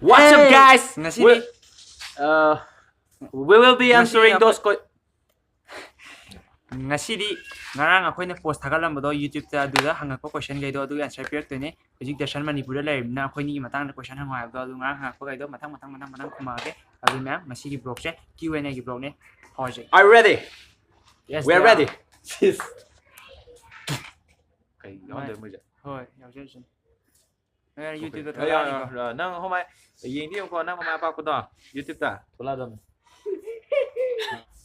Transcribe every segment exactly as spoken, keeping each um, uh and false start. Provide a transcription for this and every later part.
What's up, guys? Ngasi di, Uh, we will be Ngasi answering apa? Those que- Ngasi di, ngarang akhoi na post thaga lambo do YouTube ta adu da hanga ko question gai do adu answer pirak tu ne. Hujik Darshan Manipur da lai na akhoi ni matang da question hanga do adu ngarang hanga ko gai do matang matang matang matang kuma ke. Adu ma'am, ngasi di vlog se Q and A ki vlog ne. Hoi je. Are you ready? Yes, We are they ready. Hoi, yau je sun. Ngarang YouTube da Ya, ya, thaga ni ko. ya, nang homai, yeng di ko nang homai pa ko do YouTube ta. Tula dam.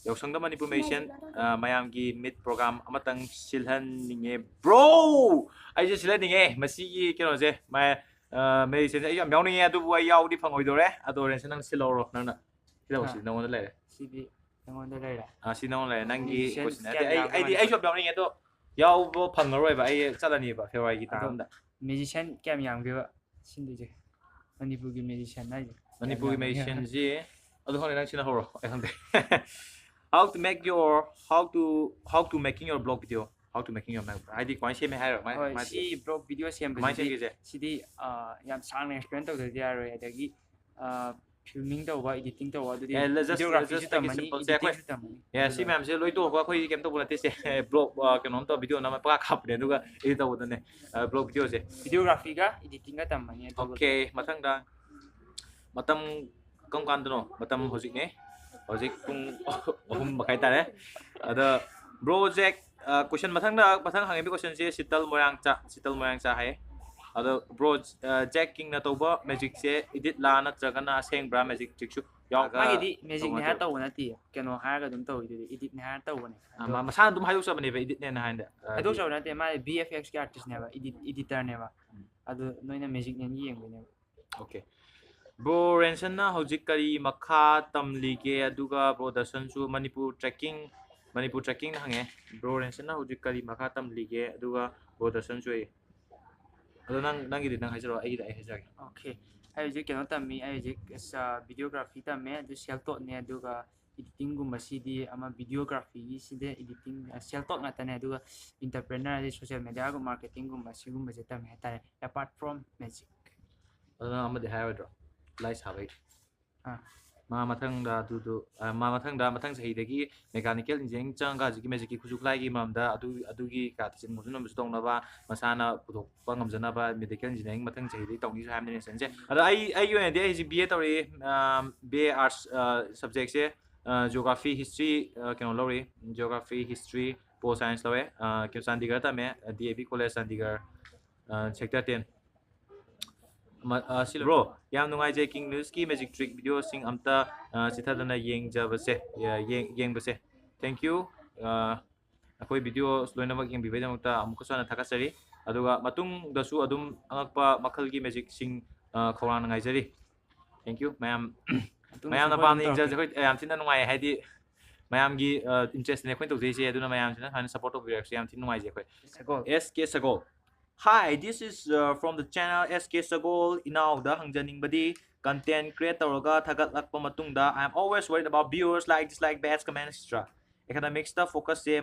Yausangda Manipur Mission, uh, mayamgi meet program amatang silhan ninge, bro. ꯑꯩꯁꯦ ꯁꯤꯜꯍꯟꯅꯤꯡꯉꯦ ꯃꯁꯤꯒꯤ ꯀꯩꯅꯣꯁꯦ, ꯃꯥꯏ, uh, ꯃꯦꯔꯤꯁꯦꯟꯁꯦ ꯑꯩꯁꯨ ꯌꯥꯝ ꯌꯥꯎꯅꯤꯡꯉꯦ, ꯑꯗꯨꯕꯨ ꯑꯩ ꯌꯥꯎꯗꯤ ꯐꯪꯉꯣꯏꯗꯧꯔꯦ꯫ ꯑꯗꯣ ꯔꯦꯟꯁꯟ, ꯅꯪ ꯁꯤꯜꯍꯧꯔꯣ, ꯅꯪꯅ ꯁꯤꯜꯍꯧꯁꯤ꯫ ꯑꯥ꯫ ꯅꯉꯣꯟꯗ ꯂꯩꯔꯦ꯫ ꯁꯤꯗꯤ ꯅꯉꯣꯟꯗ ꯂꯩꯔꯦ꯫ ꯑꯥ, ꯁꯤ ꯅꯉꯣꯟꯗ ꯂꯩꯔꯦ꯫ ꯅꯪꯒꯤ Musician question ꯀꯌꯥꯝ ꯅꯠꯇꯦ, ꯑꯩ, ꯌꯥꯝꯕ ꯑꯩꯗꯤ, ꯃꯥꯜꯂꯦ꯫ ꯑꯩꯁꯨ ꯌꯥꯝ ꯌꯥꯎꯅꯤꯡꯉꯦ, ꯑꯗꯣ ꯌꯥꯎꯕ ꯐꯪꯉꯔꯣꯏꯕ꯫ ꯑꯩ ꯆꯠꯂꯅꯤꯕ ꯐꯦꯕ꯭ꯔꯨꯋꯥꯔꯤꯒꯤ ꯇꯥꯡ ꯑꯗꯣ ꯑꯃꯗ꯫ Musician ꯀꯌꯥꯝ ꯌꯥꯝꯒꯦꯕ ꯁꯤꯟꯗꯣꯏꯁꯦ? ꯃꯅꯤꯄꯨꯔꯒꯤ musician ꯍꯥꯏꯁꯦ ꯀꯌꯥꯝ ꯃꯅꯤꯄꯨꯔꯒꯤ ꯌꯥꯝꯒꯦ? Musicianꯁꯤ, ꯑꯗꯨ ꯈꯪꯗꯦ, ꯅꯪ ꯁꯤꯅ ꯍꯧꯔꯣ, ꯑꯩ ꯈꯪꯗꯦ꯫ How to make your, how to, how to making your blog video, how to making your blog, ꯍꯥꯏꯗꯤ ꯀꯃꯥꯏꯅ ꯁꯦꯝꯃꯦ ꯍꯥꯏꯔꯣ? ꯀꯃꯥꯏ-, ꯍꯣꯏ, ꯀꯃꯥꯏꯅ ꯁꯤ vlog video ꯀꯃꯥꯏꯅ ꯁꯦꯝꯕꯁꯤꯗꯤ ꯁꯦꯝꯒꯦꯁꯦ? ꯁꯤꯗꯤ, ꯑꯥ, ꯌꯥꯝ ꯁꯥꯡꯅ explain ꯇꯧꯗ꯭ꯔꯗꯤ ꯌꯥꯔꯣꯏ꯫ ꯑꯗꯒꯤ, ꯑꯥ, filming ꯇꯧꯕ, editing ꯇꯧꯕ, ꯑꯗꯨꯗꯤ ꯑꯦ, just, videographyꯁꯨ just like a ꯇꯝꯃꯅꯤ, simple ꯁꯦ ꯑꯩꯈꯣꯏ editingꯁꯨ ꯇꯝꯃꯅꯤ꯫ ꯑꯦ, ꯁꯤ ꯃꯌꯥꯝꯁꯦ ꯂꯣꯏ ꯇꯣꯛꯑꯒ ꯑꯩꯈꯣꯏ ꯀꯩꯝ ꯇꯧꯕ ꯅꯠꯇꯦ ꯁꯦ꯫ ꯕ꯭ꯂꯣꯛ, ꯑ, ꯀꯩꯅꯣꯝ ꯇꯧ, ꯚꯤꯗꯤꯑꯣ ꯅꯝꯃ ꯄꯀꯥ ꯀꯥꯞꯄꯅꯦ, ꯑꯗꯨꯒ edit ꯇꯧꯕꯗꯅꯦ, ꯑ, ꯕ꯭ꯂꯣꯛ ꯚꯤꯗꯤꯑꯣꯁꯦ꯫ Videographyꯒ editingꯒ ꯇꯝꯃꯅꯤ ꯑꯗꯨꯒ Okay, ꯃꯊꯪꯗ ꯃꯇꯝ ꯀꯔꯝ ꯀꯥꯟꯗꯅꯣ? ꯃꯇꯝ ꯍꯧꯖꯤꯛꯅꯦ꯫ ꯍꯧꯖꯤꯛ ꯄꯨꯡ ꯑꯍꯨꯝ ꯃꯈꯥꯏ ꯇꯥꯔꯦ꯫ ꯑꯗ bro ꯖꯦꯛ, ꯑ, question ꯃꯊꯪꯗ, ꯃꯊꯪ ꯍꯪꯉꯤꯕ questionꯁꯦ ꯁꯤꯇꯜ ꯃꯣꯏꯔꯥꯡꯆꯥ, ꯁꯤꯇꯜ ꯃꯣꯏꯔꯥꯡꯆꯥ ꯍꯥꯏꯌꯦ꯫ ꯑꯗꯣ bro, ꯑ, ꯖꯦꯛ ꯀꯤꯡꯅ ꯇꯧꯕ magicꯁꯦ editꯂꯥ ꯅꯠꯇ꯭ꯔꯒꯅ ꯑꯁꯦꯡꯕ꯭ꯔꯥ, magic trickꯁꯨ ꯌꯥꯎꯔꯒ ꯃꯥꯒꯤꯗꯤ magicꯅꯦ ꯇꯧꯕ ꯍꯥꯏꯔ ꯅꯠꯇ꯭ꯔꯣ? ꯇꯧꯕ ꯅꯠꯇꯦ, ꯀꯩꯅꯣ ꯍꯥꯏꯔꯒ ꯑꯗꯨꯝ ꯇꯧꯋꯤꯗꯨꯗꯤ, editꯅꯦ ꯍꯥꯏꯔ ꯇꯧꯕꯅꯦ꯫ ꯑ, ꯑꯗꯣ ꯃꯥ-, ꯃꯁꯥꯅ ꯑꯗꯨꯝ ꯍꯥꯏꯗꯣꯛꯆꯕꯅꯦꯕ, editꯅꯦꯅ ꯍꯥꯏꯅ꯫ ꯑ, ꯍꯥꯏꯗꯣꯛꯆꯕ ꯅꯠꯇꯦ, ꯃꯥ VFXꯀꯤ artistꯅꯦꯕ, edit, editorꯅꯦꯕ꯫ ꯎꯝ꯫ ꯑꯗꯨ ꯅꯣꯏꯅ magicꯅꯦꯅ ꯌꯦꯡꯗꯣꯏꯅꯦꯕ꯫ Okay. Bro ꯔꯦꯟꯁꯟꯅ ꯍꯧꯖꯤꯛ ꯀꯔꯤ ꯃꯈꯥ ꯇꯝꯂꯤꯒꯦ? ꯑꯗꯨꯒ bro ꯗꯔꯁꯟꯁꯨ ꯃꯅꯤꯄꯨꯔ trekking, ꯃꯅꯤꯄꯨꯔ trekkingꯅ ꯍꯪꯉꯦ꯫ Bro ꯔꯦꯟꯁꯟꯅ ꯍꯧꯖꯤꯛ ꯀꯔꯤ ꯃꯈꯥ ꯇꯝꯂꯤꯒꯦ? ꯑꯗꯨꯒ bro ꯗꯔꯁꯟꯁꯨ ꯑꯩ꯫ ꯑꯗꯣ ꯅꯪ, ꯅꯪꯒꯤꯗꯤ ꯅꯪ ꯍꯥꯏꯖꯔꯛꯑꯣ, ꯑꯩꯒꯤꯗꯤ ꯑꯩ ꯍꯥꯏꯖꯔꯒꯦ꯫ Okay. ꯑꯩ ꯍꯧꯖꯤꯛ ꯀꯩꯅꯣ ꯇꯝꯃꯤ, ꯑꯩ ꯍꯧꯖꯤꯛ, ꯑ, videography ꯇꯝꯃꯦ, ꯑꯗꯨ self taughtꯅꯦ, ꯑꯗꯨꯒ editingꯒꯨꯝꯕꯁꯤꯗꯤ ꯑꯃ videographyꯒꯤꯁꯤꯗ editing, ꯑ, self taught ꯉꯥꯛꯇꯅꯦ, ꯑꯗꯨꯒ entrepreneur ꯑꯗꯩ social mediaꯒꯨꯝꯕ marketingꯒꯨꯝꯕ ꯁꯤꯒꯨꯝꯕꯁꯦ ꯇꯝꯃꯦ ꯍꯥꯏꯇꯥꯔꯦ, apart from magic꯫ ꯑꯗꯣ ꯅꯪ ꯑꯃꯗꯤ ꯍꯥꯏꯔꯣꯏꯗ꯭ꯔꯣ? ꯈꯨꯠꯂꯥꯏ ꯁꯥꯕꯩ꯫ ꯑꯥ꯫ ꯃꯥ ꯃꯊꯪꯗ ꯑꯗꯨꯗꯣ ꯑ, ꯃꯥ ꯃꯊꯪꯗ ꯃꯊꯪ ꯆꯍꯤꯗꯒꯤ mechanical engineering ꯆꯪꯉꯒ ꯍꯧꯖꯤꯛꯀꯤ magicꯀꯤ ꯈꯨꯠꯁꯨ ꯈꯨꯠꯂꯥꯏꯒꯤ ꯃꯔꯝꯗ ꯑꯗꯨ ꯑꯗꯨꯒꯤ ꯀꯥ ꯊꯤꯖꯤꯟ ꯈꯣꯝꯖꯤꯟꯕꯁꯨ ꯇꯧꯅꯕ, ꯃꯁꯥꯅ ꯄꯨꯊꯣꯛꯄ ꯉꯝꯖꯅꯕ medical engineering ꯃꯊꯪ ꯆꯍꯤꯗꯒꯤ ꯇꯧꯅꯤꯁꯨ ꯍꯥꯏꯕꯅꯤ ꯅꯦꯜꯁꯟꯁꯦ꯫ ꯑꯗꯣ ꯑꯩ ꯑꯩꯒꯤ ꯑꯣꯏꯅꯗꯤ ꯑꯩ ꯍꯧꯖꯤꯛ B A ꯇꯧꯔꯤ꯫ ꯑ, B A arts ꯑ, subjectꯁꯦ ꯑ, geography, history ꯑ, ꯀꯩꯅꯣ ꯂꯧꯔꯤ꯫ Geography, history, pol science ꯂꯧꯋꯦ꯫ ꯑ, ꯀꯩꯅꯣ ꯆꯥꯟꯗꯤꯒꯔ ꯇꯝꯃꯦ꯫ D A V college Chandigarh, ꯑ, sector ten꯫ ꯃ-, ꯑ, ꯁꯤ ꯂꯣꯏ-, bro, ꯌꯥꯝ ꯅꯨꯡꯉꯥꯏꯖꯩ ꯀꯤꯡ ꯅ꯭ꯌꯨꯁꯀꯤ magic trick videoꯁꯤꯡ ꯑꯝꯇ ꯑ, ꯆꯤꯊꯗꯅ ꯌꯦꯡꯖꯕꯁꯦ, ꯌꯦꯡ-, ꯌꯦꯡꯕꯁꯦ꯫ Thank you꯫ ꯑ, ꯑꯩꯈꯣꯏ video ꯂꯣꯏꯅꯃꯛ ꯌꯦꯡꯕꯤꯕꯒꯤꯗꯃꯛꯇ ꯑꯃꯨꯛꯀꯁꯨ ꯍꯟꯅ ꯊꯥꯒꯠꯆꯔꯤ꯫ ꯑꯗꯨꯒ ꯃꯇꯨꯡꯗꯁꯨ ꯑꯗꯨꯝ ꯑꯉꯛꯄ ꯃꯈꯜꯒꯤ magicꯁꯤꯡ ꯑ, ꯈꯧꯔꯥꯡꯅ ꯉꯥꯏꯖꯔꯤ꯫ Thank you ꯃꯌꯥꯝ꯫ ꯃꯇꯨꯡꯗꯁꯨ ꯃꯌꯥꯝꯅ ꯑꯩꯈꯣꯏ ꯄꯥꯝꯅ ꯑꯗꯨꯝ ꯌꯦꯡꯖꯕꯁꯦ ꯇꯧꯔꯛꯀꯦ꯫ ꯑꯩꯈꯣꯏ ꯌꯥꯝ ꯊꯤꯅ ꯅꯨꯡꯉꯥꯏ, ꯍꯥꯏꯗꯤ ꯃꯌꯥꯝꯒꯤ ꯑ, interestꯅꯦ ꯑꯩꯈꯣꯏꯅ ꯇꯧꯖꯩꯁꯦ꯫ ꯑꯗꯨꯅ ꯃꯌꯥꯝꯁꯤꯅ ꯁꯨꯃꯥꯏꯅ support ꯇꯧꯕꯤꯔꯛꯄꯁꯦ ꯌꯥꯝ ꯊꯤꯅ ꯅꯨꯡꯉꯥꯏꯖꯩ ꯑꯩꯈꯣꯏ꯫ ꯁꯒꯣꯜ꯫ S K ꯁꯒꯣꯜ꯫ Hi, this is uh, from the channel S K ꯁꯒꯣꯜ꯫ ꯏꯅꯥꯎꯗ ꯍꯪꯖꯅꯤꯡꯕꯗꯤ content create ꯇꯧꯔꯒ ꯊꯥꯒꯠꯂꯛꯄ ꯃꯇꯨꯡꯗ I am always worried about viewers, like, dislike, bad comment, et cetera꯫ Academicsꯇ focusꯁꯦ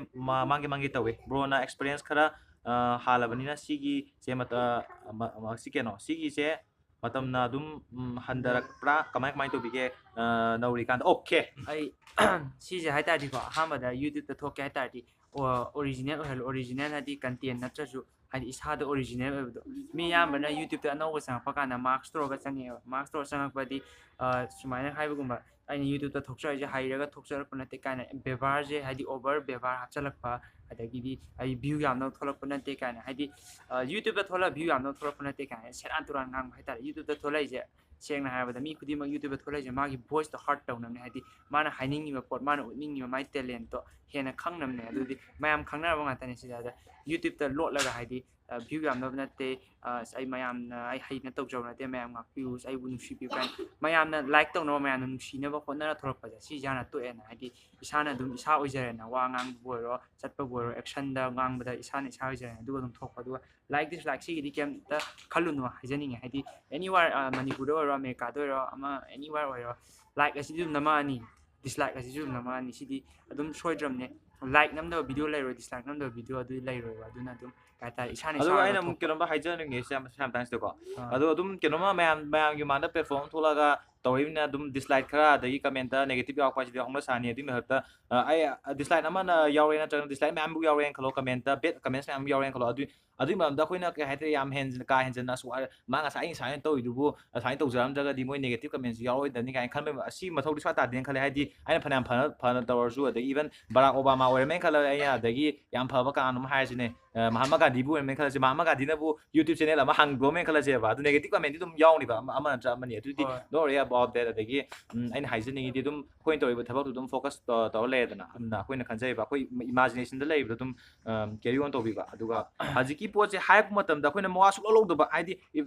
ꯃꯥꯡꯒꯦ ꯃꯥꯡꯒꯦ ꯇꯧꯋꯤ꯫ Broꯅ experience ꯈꯔ ꯑ, ꯍꯥꯜꯂꯕꯅꯤꯅ ꯁꯤꯒꯤꯁꯦ ꯃꯇ-, ꯃ-, ꯃ-, ꯁꯤ ꯀꯩꯅꯣ ꯁꯤꯒꯤꯁꯦ ꯃꯇꯝꯅ ꯑꯗꯨꯝ ꯎꯝ, ꯍꯟꯊꯔꯛꯄ꯭ꯔꯥ? ꯀꯃꯥꯏ ꯀꯃꯥꯏꯅ ꯇꯧꯕꯤꯒꯦ ꯑ, ꯅꯧꯔꯤꯀꯥꯟꯗ? Okay꯫ ꯑꯩ ꯁꯤꯁꯦ ꯍꯥꯏꯇꯥꯔꯗꯤꯀꯣ, ꯑꯍꯥꯟꯕꯗ YouTubeꯇ ꯊꯣꯛꯀꯦ ꯍꯥꯏꯇꯥꯔꯗꯤ original ꯑꯣꯏꯍꯜꯂꯣ꯫ Original ꯍꯥꯏꯗꯤ content ꯅꯠꯇ꯭ꯔꯁꯨ, ꯍꯥꯏꯗꯤ ꯏꯁꯥꯗ original ꯑꯣꯏꯕꯗꯣ꯫ ꯃꯤ ꯑꯌꯥꯝꯕꯅ YouTubeꯇ ꯑꯅꯧꯕ ꯆꯪꯉꯛꯄ ꯀꯥꯟꯗ mask ꯇꯧꯔꯒ ꯆꯪꯉꯛꯑꯦꯕ꯫ Mask ꯇꯧꯔꯒ ꯆꯪꯉꯛꯄꯗꯤ ꯑ, ꯁꯨꯃꯥꯏꯅ ꯍꯥꯏꯕꯒꯨꯝꯕ, "ꯑꯩꯅ YouTubeꯇ ꯊꯣꯛꯆꯔꯤꯁꯦ ꯍꯩꯔꯒ ꯊꯣꯛꯆꯔꯛꯄ ꯅꯠꯇꯦ" ꯀꯥꯏꯅ ꯕꯦꯕꯥꯔꯁꯦ, ꯍꯥꯏꯗꯤ over ꯕꯦꯕꯥꯔ ꯍꯥꯞꯆꯜꯂꯛꯄ, ꯑꯗꯒꯤꯗꯤ "ꯑꯩ view ꯌꯥꯝꯅꯕ ꯊꯣꯛꯂꯛꯄ ꯅꯠꯇꯦ" ꯀꯥꯏꯅ, ꯍꯥꯏꯗꯤ ꯑ, YouTubeꯇ ꯊꯣꯛꯂꯛꯑ view ꯌꯥꯝꯅꯕ ꯊꯣꯛꯂꯛꯄ ꯅꯠꯇꯦ ꯀꯥꯏꯅ ꯁꯦꯔꯥꯟ ꯇꯨꯔꯥꯟ ꯉꯥꯡꯕ ꯍꯥꯏꯇꯥꯔꯦ꯫ YouTubeꯇ ꯊꯣꯛꯂꯛꯏꯁꯦ, ꯁꯦꯡꯅ ꯍꯥꯏꯔꯕꯗ, ꯃꯤ ꯈꯨꯗꯤꯡꯃꯛ YouTubeꯇ ꯊꯣꯛꯂꯛꯏꯁꯦ ꯃꯥꯒꯤ voiceꯇꯣ hurt ꯇꯧꯅꯕꯅꯦ꯫ ꯍꯥꯏꯗꯤ ꯃꯥꯅ ꯍꯥꯏꯅꯤꯡꯉꯤꯕ ꯄꯣꯠ, ꯃꯥꯅ ꯎꯠꯅꯤꯡꯉꯤꯕ ꯃꯥꯏ talentꯇꯣ ꯍꯦꯟꯅ ꯈꯪꯅꯕꯅꯦ꯫ ꯑꯗꯨꯗꯤ ꯃꯌꯥꯝ ꯈꯪꯅꯔꯕ ꯉꯥꯛꯇꯅꯦ ꯁꯤꯗ꯫ ꯑꯗ YouTubeꯇ ꯂꯣꯠꯂꯒ, ꯍꯥꯏꯗꯤ ꯑ, view ꯌꯥꯝꯅꯕ ꯅꯠꯇꯦ, ꯑ, ꯑꯁ, ꯑꯩ ꯃꯌꯥꯝꯅ ꯑꯩ ꯍꯩꯅ ꯇꯧꯖꯕ ꯅꯠꯇꯦ, ꯃꯌꯥꯝ ꯉꯥꯛꯄꯤꯌꯨ, ꯑꯩꯕꯨ ꯅꯨꯡꯁꯤꯕꯤꯌꯨ ꯀꯥꯏꯅ ꯃꯌꯥꯝꯅ like ꯇꯧꯅꯕ, ꯃꯌꯥꯝꯅ ꯅꯨꯡꯁꯤꯅꯕ ꯍꯣꯠꯅꯔ ꯊꯣꯛꯂꯛꯄꯁꯦ, ꯁꯤꯁꯦ ꯍꯥꯟꯅ ꯇꯣꯛꯑꯦꯅ꯫ ꯍꯥꯏꯗꯤ ꯏꯁꯥꯅ ꯑꯗꯨꯝ ꯏꯁꯥ ꯑꯣꯏꯖꯔꯦꯅ, ꯋꯥ ꯉꯥꯡꯕꯕꯨ ꯑꯣꯏꯔꯣ, ꯆꯠꯄꯕꯨ ꯑꯣꯏꯔꯣ, actionꯗ ꯉꯥꯡꯕꯗ ꯏꯁꯥꯅ ꯏꯁꯥ ꯑꯣꯏꯖꯔꯦꯅ, ꯑꯗꯨꯒ ꯑꯗꯨꯝ ꯊꯣꯛꯄ꯫ ꯑꯗꯨꯒ like, dislike ꯁꯤꯒꯤꯗꯤ ꯀꯩꯝꯇ ꯈꯜꯂꯨꯅꯨ ꯍꯥꯏꯖꯅꯤꯡꯉꯦ꯫ ꯍꯥꯏꯗꯤ anywhere, ꯑ, ꯃꯅꯤꯄꯨꯔꯗ ꯑꯣꯏꯔꯣ, ꯑꯃꯦꯔꯤꯀꯥꯗ ꯑꯣꯏꯔꯣ, ꯑꯃ anywhere ꯑꯣꯏꯔꯣ, like ꯑꯁꯤꯗꯤ ꯑꯗꯨꯝ ꯅꯝꯃꯛꯑꯅꯤ, dislike ꯑꯁꯤꯁꯨ ꯑꯗꯨꯝ ꯅꯝꯃꯛꯑꯅꯤ꯫ ꯁꯤꯗꯤ ꯑꯗꯨꯝ ꯁꯣꯏꯗ꯭ꯔꯕꯅꯦ꯫ ꯂꯥꯏꯛ ꯅꯝꯗꯕ ꯚꯤꯗꯤꯑꯣ ꯂꯩꯔꯣꯏ, ꯗꯤꯁꯂꯥꯏꯛ ꯅꯝꯗꯕ ꯚꯤꯗꯤꯑꯣ ꯑꯗꯨꯗꯤ ꯂꯩꯔꯣꯏꯕ꯫ ꯑꯗꯨꯅ ꯑꯗꯨꯝ ꯀꯩ ꯍꯥꯏꯇꯥꯔꯦ, ꯏꯁꯥꯅ ꯑꯗꯨꯒ ꯏꯁꯥ ꯑꯩꯅ ꯑꯃꯨꯛ ꯂꯧꯊꯣꯛꯄ꯫ ꯀꯩꯅꯣꯝꯃ ꯍꯥꯏꯖꯅꯤꯡꯉꯦ ꯁꯤ ꯌꯥꯝ ꯁꯤ ꯌꯥꯝ ꯇꯥꯡꯁꯤꯗꯀꯣ꯫ ꯑꯥ꯫ ꯑꯗꯣ ꯑꯗꯨꯝ ꯀꯩꯅꯣꯝꯃ ꯃꯌꯥꯝ ꯃꯌꯥꯝꯒꯤ ꯃꯥꯡꯗ ꯄ꯭ꯂꯦꯠꯐꯣꯝ ꯊꯣꯛꯂꯛꯑꯒ ꯇꯧꯔꯤꯕꯅꯤꯅ ꯑꯗꯨꯝ ꯗꯤꯁꯂꯥꯏꯛ ꯈꯔ ꯑꯗꯒꯤ ꯀꯃꯦꯟꯇ ꯅꯦꯒꯦꯇꯤꯞ ꯌꯥꯎꯔꯛꯄ ꯍꯥꯏꯁꯤꯗꯤ ꯍꯧꯅ ꯁꯥꯅꯤ꯫ ꯑꯗꯨꯒꯤ ꯃꯊꯛꯇ ꯑ, ꯑꯩ ꯗꯤꯁꯂꯥꯏꯛ ꯑꯃꯅ ꯌꯥꯎꯔꯦ ꯅꯠꯇ꯭ꯔꯒ ꯗꯤꯁꯂꯥꯏꯛ ꯃꯌꯥꯝꯕꯨ ꯌꯥꯎꯔꯦꯅ ꯈꯜꯂꯣ, ꯀꯃꯦꯟꯇ ꯕꯦꯠ ꯀꯃꯦꯟꯁ ꯃꯌꯥꯝ ꯌꯥꯎꯔꯦꯅ ꯈꯜꯂꯣ, ꯑꯗꯨ ꯑꯗꯨꯒꯤ ꯃꯔꯝꯗ ꯑꯩꯈꯣꯏꯅ ꯀꯩ ꯍꯥꯏꯇꯥꯔꯦ, ꯌꯥꯝ ꯍꯦꯟꯖꯤꯟꯅ ꯀꯥ ꯍꯦꯟꯖꯤꯟꯅ ꯑꯁ ꯋꯥ-, ꯃꯥ ꯉꯁꯥꯏ ꯑꯩ ꯁꯨꯃꯥꯏꯅ ꯇꯧꯔꯤꯗꯨꯕꯨ ꯑꯁꯨꯃꯥꯏꯅ ꯇꯧꯖꯔꯝꯗ꯭ꯔꯒꯗꯤ ꯃꯣꯏ ꯅꯦꯒꯦꯇꯤꯞ ꯀꯃꯦꯟꯁꯤ ꯌꯥꯎꯔꯣꯏꯗꯕꯅꯤ ꯀꯥꯏꯅ ꯈꯟꯕ ꯑꯁꯤ ꯃꯊꯧꯗꯤ ꯁꯨꯡꯇꯥ ꯇꯥꯗꯦꯅ ꯈꯜꯂꯦ꯫ ꯍꯥꯏꯗꯤ ꯑꯩꯅ ꯐꯅꯌꯥꯝ ꯐꯅ ꯐꯅ ꯇꯧꯔꯁꯨ, ꯑꯗꯒꯤ ꯏꯚꯟ ꯕꯔꯥꯛ ꯑꯣꯕꯥꯃꯥ ꯑꯣꯏꯔꯝꯃꯦꯅ ꯈꯜꯂꯣ, ꯑꯩꯅ ꯑꯗꯒꯤ ꯌꯥꯝ ꯐꯕ ꯀꯅꯥꯅꯣꯝ ꯍꯥꯏꯔꯁꯤꯅꯦ, ꯑ, ꯃꯍꯥꯠꯃꯥ ꯒꯥꯟꯙꯤꯕꯨ ꯑꯣꯏꯔꯝꯃꯦꯅ ꯈꯜꯂꯁꯤ, ꯃꯍꯥꯠꯃꯥ ꯒꯥꯟꯙꯤꯅꯕꯨ ꯌꯨꯇ꯭ꯌꯨꯕ ꯆꯦꯅꯦꯜ ꯑꯃ ꯍꯥꯡꯗꯣꯛꯑꯝꯃꯦꯅ ꯈꯜꯂꯁꯦꯕ, ꯑꯗꯨ ꯅꯦꯒꯦꯇꯤꯞ ꯀꯃꯦꯟꯗꯤ ꯑꯗꯨꯝ ꯌꯥꯎꯅꯤꯕ, ꯑꯃ ꯑꯃ ꯅꯠꯇ꯭ꯔ ꯑꯃꯅꯤ꯫ ꯑꯗꯨꯗꯤ ꯍꯣꯏ꯫ Don't worry about that꯫ ꯑꯗꯒꯤ ꯎꯝ, ꯑꯩꯅ ꯍꯥꯏꯖꯅꯤꯡꯉꯤꯗꯤ ꯑꯗꯨꯝ ꯑꯩꯈꯣꯏꯅ ꯇꯧꯔꯤꯕ ꯊꯕꯛꯇꯨ ꯑꯗꯨꯝ ꯐꯣꯀꯁ ꯇꯧꯔ ꯂꯩꯔꯦꯗꯅ, ꯑꯗꯨꯅ ꯑꯩꯈꯣꯏꯅ ꯈꯟꯖꯩꯕ ꯑꯩꯈꯣꯏ ꯏꯃꯥꯖꯤꯅꯦꯁꯟꯗ ꯂꯩꯕꯗꯣ ꯑꯗꯨꯝ ꯀꯦꯔꯤ ꯑꯣꯟ ꯇꯧꯕꯤꯕ꯫ ꯑꯗꯨꯒ ꯍꯧꯖꯤꯛꯀꯤ ꯄꯣꯠꯁꯦ ꯍꯥꯏꯔꯛꯄ ꯃꯇꯝꯗ ꯑꯩꯈꯣꯏꯅ ꯃꯋꯥ ꯁꯨꯛꯂꯧ ꯂꯧꯗꯕ, ꯍꯥꯏꯗꯤ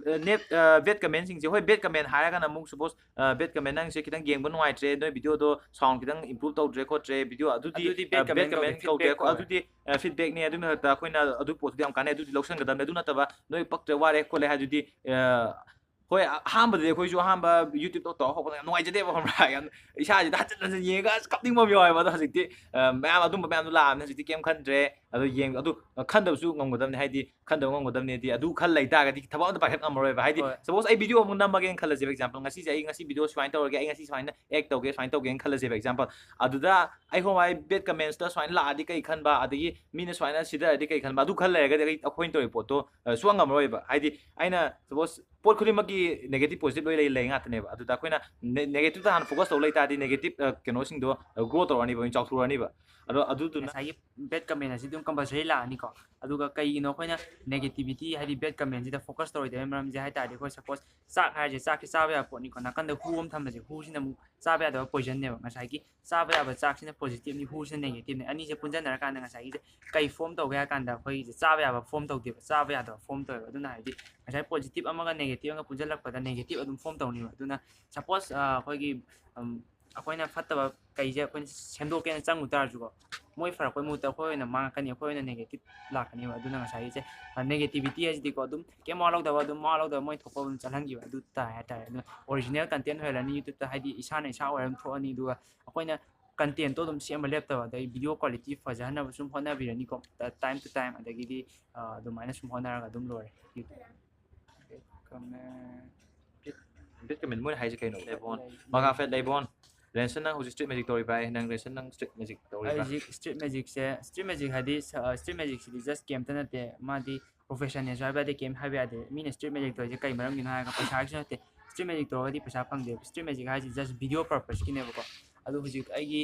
ꯅꯦꯠ ꯕꯦꯠ ꯀꯃꯦꯟꯁꯤꯡꯁꯦ, ꯍꯣꯏ, ꯕꯦꯠ ꯀꯃꯦꯟ ꯍꯥꯏꯔꯒꯅ ꯑꯃꯨꯛ ꯁꯄꯣꯁ ꯕꯦꯠ ꯀꯃꯦꯟ ꯅꯪꯁꯦ ꯈꯤꯇꯪ ꯌꯦꯡꯕ ꯅꯨꯡꯉꯥꯏꯇ꯭ꯔꯦ, ꯅꯣꯏ ꯚꯤꯗꯤꯑꯣꯗꯣ ꯁꯥꯎꯟ ꯈꯤꯇꯪ ꯏꯝꯄ꯭ꯔꯨꯞ ꯇꯧꯗ꯭ꯔꯦ ꯈꯣꯠꯇ꯭ꯔꯦ, ꯚꯤꯗꯤꯑꯣ ꯑꯗꯨꯗꯤ ꯑꯗꯨꯗꯤ bad comment ꯕꯦꯠ ꯀꯃꯦꯟ ꯀꯧꯋꯦ, ꯀꯧꯗꯦ feedback ꯀꯧꯋꯦ꯫ ꯑꯗꯨꯗꯤ ꯐꯤꯗꯕꯦꯛꯅꯤ꯫ ꯑꯗꯨꯒꯤ ꯃꯊꯛꯇ ꯑꯩꯈꯣꯏꯅ ꯑꯗꯨ ꯄꯣꯠꯇꯨꯗꯤ ꯌꯥꯝ ꯀꯥꯟꯅꯩ, ꯑꯗꯨꯗꯤ ꯂꯧꯁꯟꯒꯗꯕꯅꯤ꯫ ꯑꯗꯨ ꯅꯠꯇꯕ ꯅꯣꯏ ꯄꯛꯇ꯭ꯔꯦ ꯋꯥꯔꯦ ꯈꯣꯠꯂꯦ ꯍꯥꯏꯗꯨꯗꯤ ꯑ, ꯍꯣꯏ, ꯑꯍꯥꯟꯕꯗꯗꯤ ꯑꯩꯈꯣꯏꯁꯨ ꯑꯍꯥꯟꯕ ꯌꯨꯇ꯭ꯌꯨꯕꯇ ꯇꯧꯔ ꯍꯧꯕꯗ ꯌꯥꯝ ꯅꯨꯡꯉꯥꯏꯖꯗꯦꯕ, ꯈꯪꯕ꯭ꯔꯥ? ꯌꯥꯝ ꯏꯁꯥꯁꯤꯗ ꯍꯟꯖꯤꯟ ꯍꯟꯖꯤꯟ ꯌꯦꯡꯉꯒ ꯑꯁ ꯀꯞꯅꯤꯡꯕ ꯑꯃ ꯌꯥꯎꯋꯦꯕ꯫ ꯑꯗꯣ ꯍꯧꯖꯤꯛꯇꯤ ꯑ, ꯃꯌꯥꯝ ꯑꯗꯨꯝꯕ ꯃꯌꯥꯝꯗꯣ ꯂꯥꯛꯑꯕꯅꯤꯅ ꯍꯧꯖꯤꯛꯇꯤ ꯀꯩꯝ ꯈꯟꯗ꯭ꯔꯦ꯫ ꯑꯗꯣ ꯌꯦꯡ-, ꯑꯗꯨ ꯈꯟꯗꯕꯁꯨ ꯉꯝꯒꯗꯕꯅꯤ, ꯍꯥꯏꯗꯤ ꯈꯟꯗꯕ ꯉꯝꯒꯗꯕꯅꯤꯗꯤ ꯑꯗꯨ ꯈꯜ ꯂꯩꯇꯥꯔꯒꯗꯤ ꯊꯕꯛ ꯑꯝꯇ ꯄꯥꯏꯈꯠ ꯉꯝꯃꯔꯣꯏꯕ꯫ ꯍꯥꯏꯗꯤ ꯍꯣꯏ꯫ ꯁꯄꯣꯁ ꯑꯩ ꯚꯤꯗꯤꯑꯣ ꯑꯃꯨꯛ ꯅꯝꯃꯒꯦꯅ ꯈꯜꯂꯁꯦꯕ, ꯑꯦꯛꯖꯥꯝꯄꯜ, ꯉꯁꯤꯁꯦ ꯑꯩ ꯉꯁꯤ ꯚꯤꯗꯤꯑꯣ ꯁꯨꯃꯥꯏꯅ ꯇꯧꯔꯒꯦ, ꯑꯩ ꯉꯁꯤ ꯁꯨꯃꯥꯏꯅ ꯑꯦꯛ ꯇꯧꯒꯦ, ꯁꯨꯃꯥꯏꯅ ꯇꯧꯒꯦꯅ ꯈꯜꯂꯁꯦꯕ, ꯑꯦꯛꯖꯥꯝꯄꯜ꯫ ꯑꯗꯨꯗ ꯑꯩ ꯍꯣꯏ ꯕꯦꯠ ꯀꯃꯦꯟꯁꯇ ꯁꯨꯃꯥꯏꯅ ꯂꯥꯛꯑꯗꯤ ꯀꯩ ꯈꯟꯕ, ꯑꯗꯒꯤ ꯃꯤꯅ ꯁꯨꯃꯥꯏꯅ ꯁꯤꯗꯔꯗꯤ ꯀꯩ ꯈꯟꯕ, ꯑꯗꯨ ꯈꯜ ꯂꯩꯔꯒꯗꯤ ꯑꯩ, ꯑꯩꯈꯣꯏꯅ ꯇꯧꯔꯤꯕ ꯄꯣꯠꯇꯣ ꯑ, ꯁꯨꯡꯉꯝ ꯉꯝꯃꯔꯣꯏꯕ꯫ ꯍꯥꯏꯗꯤ ꯑꯩꯅ ꯁꯄꯣꯁ ꯄꯣꯠ ꯈꯨꯗꯤꯡꯃꯛꯀꯤ ꯅꯦꯒꯦꯇꯤꯞ ꯄꯣꯖꯤꯇꯤꯞ ꯂꯣꯏ ꯂꯩ, ꯂꯩ ꯉꯥꯛꯇꯅꯦꯕ꯫ ꯑꯗꯨꯗ ꯑꯩꯈꯣꯏꯅ ꯅꯦꯒꯦꯇꯤꯞꯇ ꯍꯥꯟꯅ ꯐꯣꯀꯁ ꯇꯧ ꯂꯩ ꯇꯥꯔꯗꯤ ꯅꯦꯒꯦꯇꯤꯞ ꯀꯩꯅꯣꯁꯤꯡꯗꯣ ꯒ꯭ꯔꯣ ꯇꯧꯔꯛꯑꯅꯤꯕ, ꯆꯥꯎꯊꯣꯔꯛꯑꯅꯤꯕ꯫ ꯑꯗꯣ ꯑꯗꯨꯗꯨꯅ ꯉꯁꯥꯏꯒꯤ ꯕꯦꯠ ꯀꯃꯦꯟ ꯑꯁꯤ ꯑꯗꯨꯝ ꯀꯝꯄꯜꯁꯔꯤ ꯂꯥꯛꯑꯅꯤꯀꯣ꯫ ꯑꯗꯨꯒ ꯀꯩꯒꯤꯅꯣ ꯑꯩꯈꯣꯏꯅ ꯅꯦꯒꯦꯇꯤꯚꯤꯇꯤ, ꯍꯥꯏꯗꯤ ꯕꯦꯠ ꯀꯃꯦꯟꯁꯤꯗ ꯐꯣꯀꯁ ꯇꯧꯔꯣꯏꯗꯕꯒꯤ ꯃꯔꯝꯁꯦ ꯍꯥꯏ ꯇꯥꯔꯗꯤ, ꯑꯩꯈꯣꯏ ꯁꯄꯣꯁ ꯆꯥꯛ ꯍꯥꯏꯔꯤꯁꯦ, ꯆꯥꯛꯁꯦ ꯆꯥꯕ ꯌꯥꯕ ꯄꯣꯠꯅꯤꯀꯣ, ꯅꯥꯀꯟꯗ ꯍꯨ ꯑꯃ ꯊꯝꯕꯁꯦ, ꯍꯨꯁꯤꯅ ꯑꯃꯨꯛ ꯆꯥꯕ ꯌꯥꯗꯕ ꯄꯣꯏꯖꯟꯅꯦꯕ꯫ ꯉꯁꯥꯏꯒꯤ ꯆꯥꯕ ꯌꯥꯕ ꯆꯥꯛꯁꯤꯅ ꯄꯣꯖꯤꯇꯤꯞꯅꯤ, ꯍꯨꯁꯤꯅ ꯅꯦꯒꯦꯇꯤꯞꯅꯤ꯫ ꯑꯅꯤꯁꯦ ꯄꯨꯟꯁꯤꯟꯅꯔꯀꯥꯟꯗ ꯉꯁꯥꯏꯒꯤꯁꯦ ꯀꯩ ꯐꯣꯝ ꯇꯧꯒꯦ ꯍꯥꯏ ꯀꯥꯟꯗ ꯑꯩꯈꯣꯏꯒꯤꯁꯦ ꯆꯥꯕ ꯌꯥꯕ ꯐꯣꯝ ꯇꯧꯗꯦꯕ, ꯆꯥꯕ ꯌꯥꯗꯕ ꯐꯣꯝ ꯇꯧꯋꯦꯕ꯫ ꯑꯗꯨꯅ ꯍꯥꯏꯗꯤ ꯉꯁꯥꯏ ꯄꯣꯖꯤꯇꯤꯞ ꯑꯃꯒ ꯅꯦꯒꯦꯇꯤꯞ ꯑꯃꯒ ꯄꯨꯟꯁꯤꯜꯂꯛꯄꯗ ꯅꯦꯒꯦꯇꯤꯞ ꯑꯗꯨꯝ ꯐꯣꯝ ꯇꯧꯅꯤꯕ꯫ ꯑꯗꯨꯅ ꯁꯄꯣꯁ ꯑꯩꯈꯣꯏꯒꯤ ꯎꯝ, ꯑꯩꯈꯣꯏꯅ ꯐꯠꯇꯕ ꯀꯩꯁꯦ ꯑꯩꯈꯣꯏꯅ ꯁꯦꯝꯗꯣꯛꯀꯦꯅ ꯆꯪꯉꯨ ꯇꯥꯔꯁꯨꯀꯣ, ꯃꯣꯏ ꯐꯔꯛꯄꯩ ꯃꯍꯨꯠꯇ ꯑꯩꯈꯣꯏ ꯑꯣꯏꯅ ꯃꯥꯡꯉꯛꯀꯅꯤ, ꯑꯩꯈꯣꯏ ꯑꯣꯏꯅ ꯅꯦꯒꯦꯇꯤꯞ ꯂꯥꯛꯀꯅꯦꯕ꯫ ꯑꯗꯨꯅ ꯉꯁꯥꯏꯒꯤꯁꯦ ꯅꯦꯒꯦꯇꯤꯚꯤꯇꯤ ꯍꯥꯏꯁꯤꯗꯤꯀꯣ, ꯑꯗꯨꯝ ꯀꯩꯝ ꯋꯥ ꯂꯧꯗꯕ, ꯑꯗꯨꯝ ꯃꯋꯥ ꯂꯧꯗꯕ, ꯃꯣꯏ ꯊꯣꯛꯄ ꯑꯗꯨꯝ ꯆꯠꯍꯟꯈꯤꯕ, ꯑꯗꯨ ꯇꯥꯏ ꯍꯥꯏꯇꯥꯔꯦ꯫ ꯑꯗꯨꯅ ꯑꯣꯔꯤꯖꯤꯅꯦꯜ ꯀꯟꯇꯦꯟ ꯑꯣꯏꯍꯜꯂꯅꯤ ꯌꯨꯇ꯭ꯌꯨꯕꯇ, ꯍꯥꯏꯗꯤ ꯏꯁꯥꯅ ꯏꯁꯥ ꯑꯣꯏꯔ ꯑꯗꯨꯝ ꯊꯣꯛꯑꯅꯤ꯫ ꯑꯗꯨꯒ ꯑꯩꯈꯣꯏꯅ ꯀꯟꯇꯦꯟꯠꯇꯣ ꯑꯗꯨꯝ ꯁꯦꯝꯕ ꯂꯦꯞꯇꯕ, ꯑꯗꯩ ꯚꯤꯗꯤꯑꯣ ꯀ꯭ꯋꯥꯂꯤꯇꯤ ꯐꯖꯍꯟꯅꯕ ꯁꯨꯝ ꯍꯣꯠꯅꯕꯤꯔꯅꯤꯀꯣ, time to time, ꯑꯗꯒꯤꯗꯤ ꯑꯗꯨꯃꯥꯏꯅ ꯁꯨꯝ ꯍꯣꯠꯅꯔꯒ ꯑꯗꯨꯝ ꯂꯣꯏꯔꯦ꯫ ꯕꯤꯠ ꯀꯃꯦꯟ ꯃꯣꯏꯅ ꯍꯥꯏꯁꯦ ꯀꯩꯅꯣ? ꯂꯩꯕꯣꯟ, ꯃꯈꯥ ꯐꯦꯠ ꯂꯩꯕꯣꯟ꯫ ꯔꯦꯟꯁꯟ, ꯅꯪ ꯍꯧꯖꯤꯛ street magic ꯇꯧꯔꯤ ꯚꯥꯏ? ꯅꯪ ꯔꯦꯟꯁꯟ, ꯅꯪ street magic ꯇꯧꯔꯤꯕ꯭ꯔꯥ? ꯍꯧꯖꯤꯛ street magicꯁꯦ, street magic ꯍꯥꯏꯗꯤ street magicꯁꯤꯗꯤ just ꯀꯩꯝꯇ ꯅꯠꯇꯦ, ꯃꯥꯗꯤ professionꯅꯦꯁꯨ ꯍꯥꯏꯕ ꯌꯥꯗꯦ, ꯀꯩꯝ ꯍꯥꯏꯕ ꯌꯥꯗꯦ꯫ ꯃꯤꯅ street magic ꯇꯧꯔꯤꯁꯦ ꯀꯩ ꯃꯔꯝꯒꯤꯅꯣ ꯍꯥꯏꯔꯒ ꯄꯩꯁꯥꯒꯤꯁꯨ ꯅꯠꯇꯦ꯫ Street magic ꯇꯧꯔꯒꯗꯤ ꯄꯩꯁꯥ ꯐꯪꯗꯦꯕ꯫ Street magic ꯍꯥꯏꯁꯦ just video purposeꯀꯤꯅꯦꯕꯀꯣ꯫ ꯑꯗꯣ ꯍꯧꯖꯤꯛ ꯑꯩꯒꯤ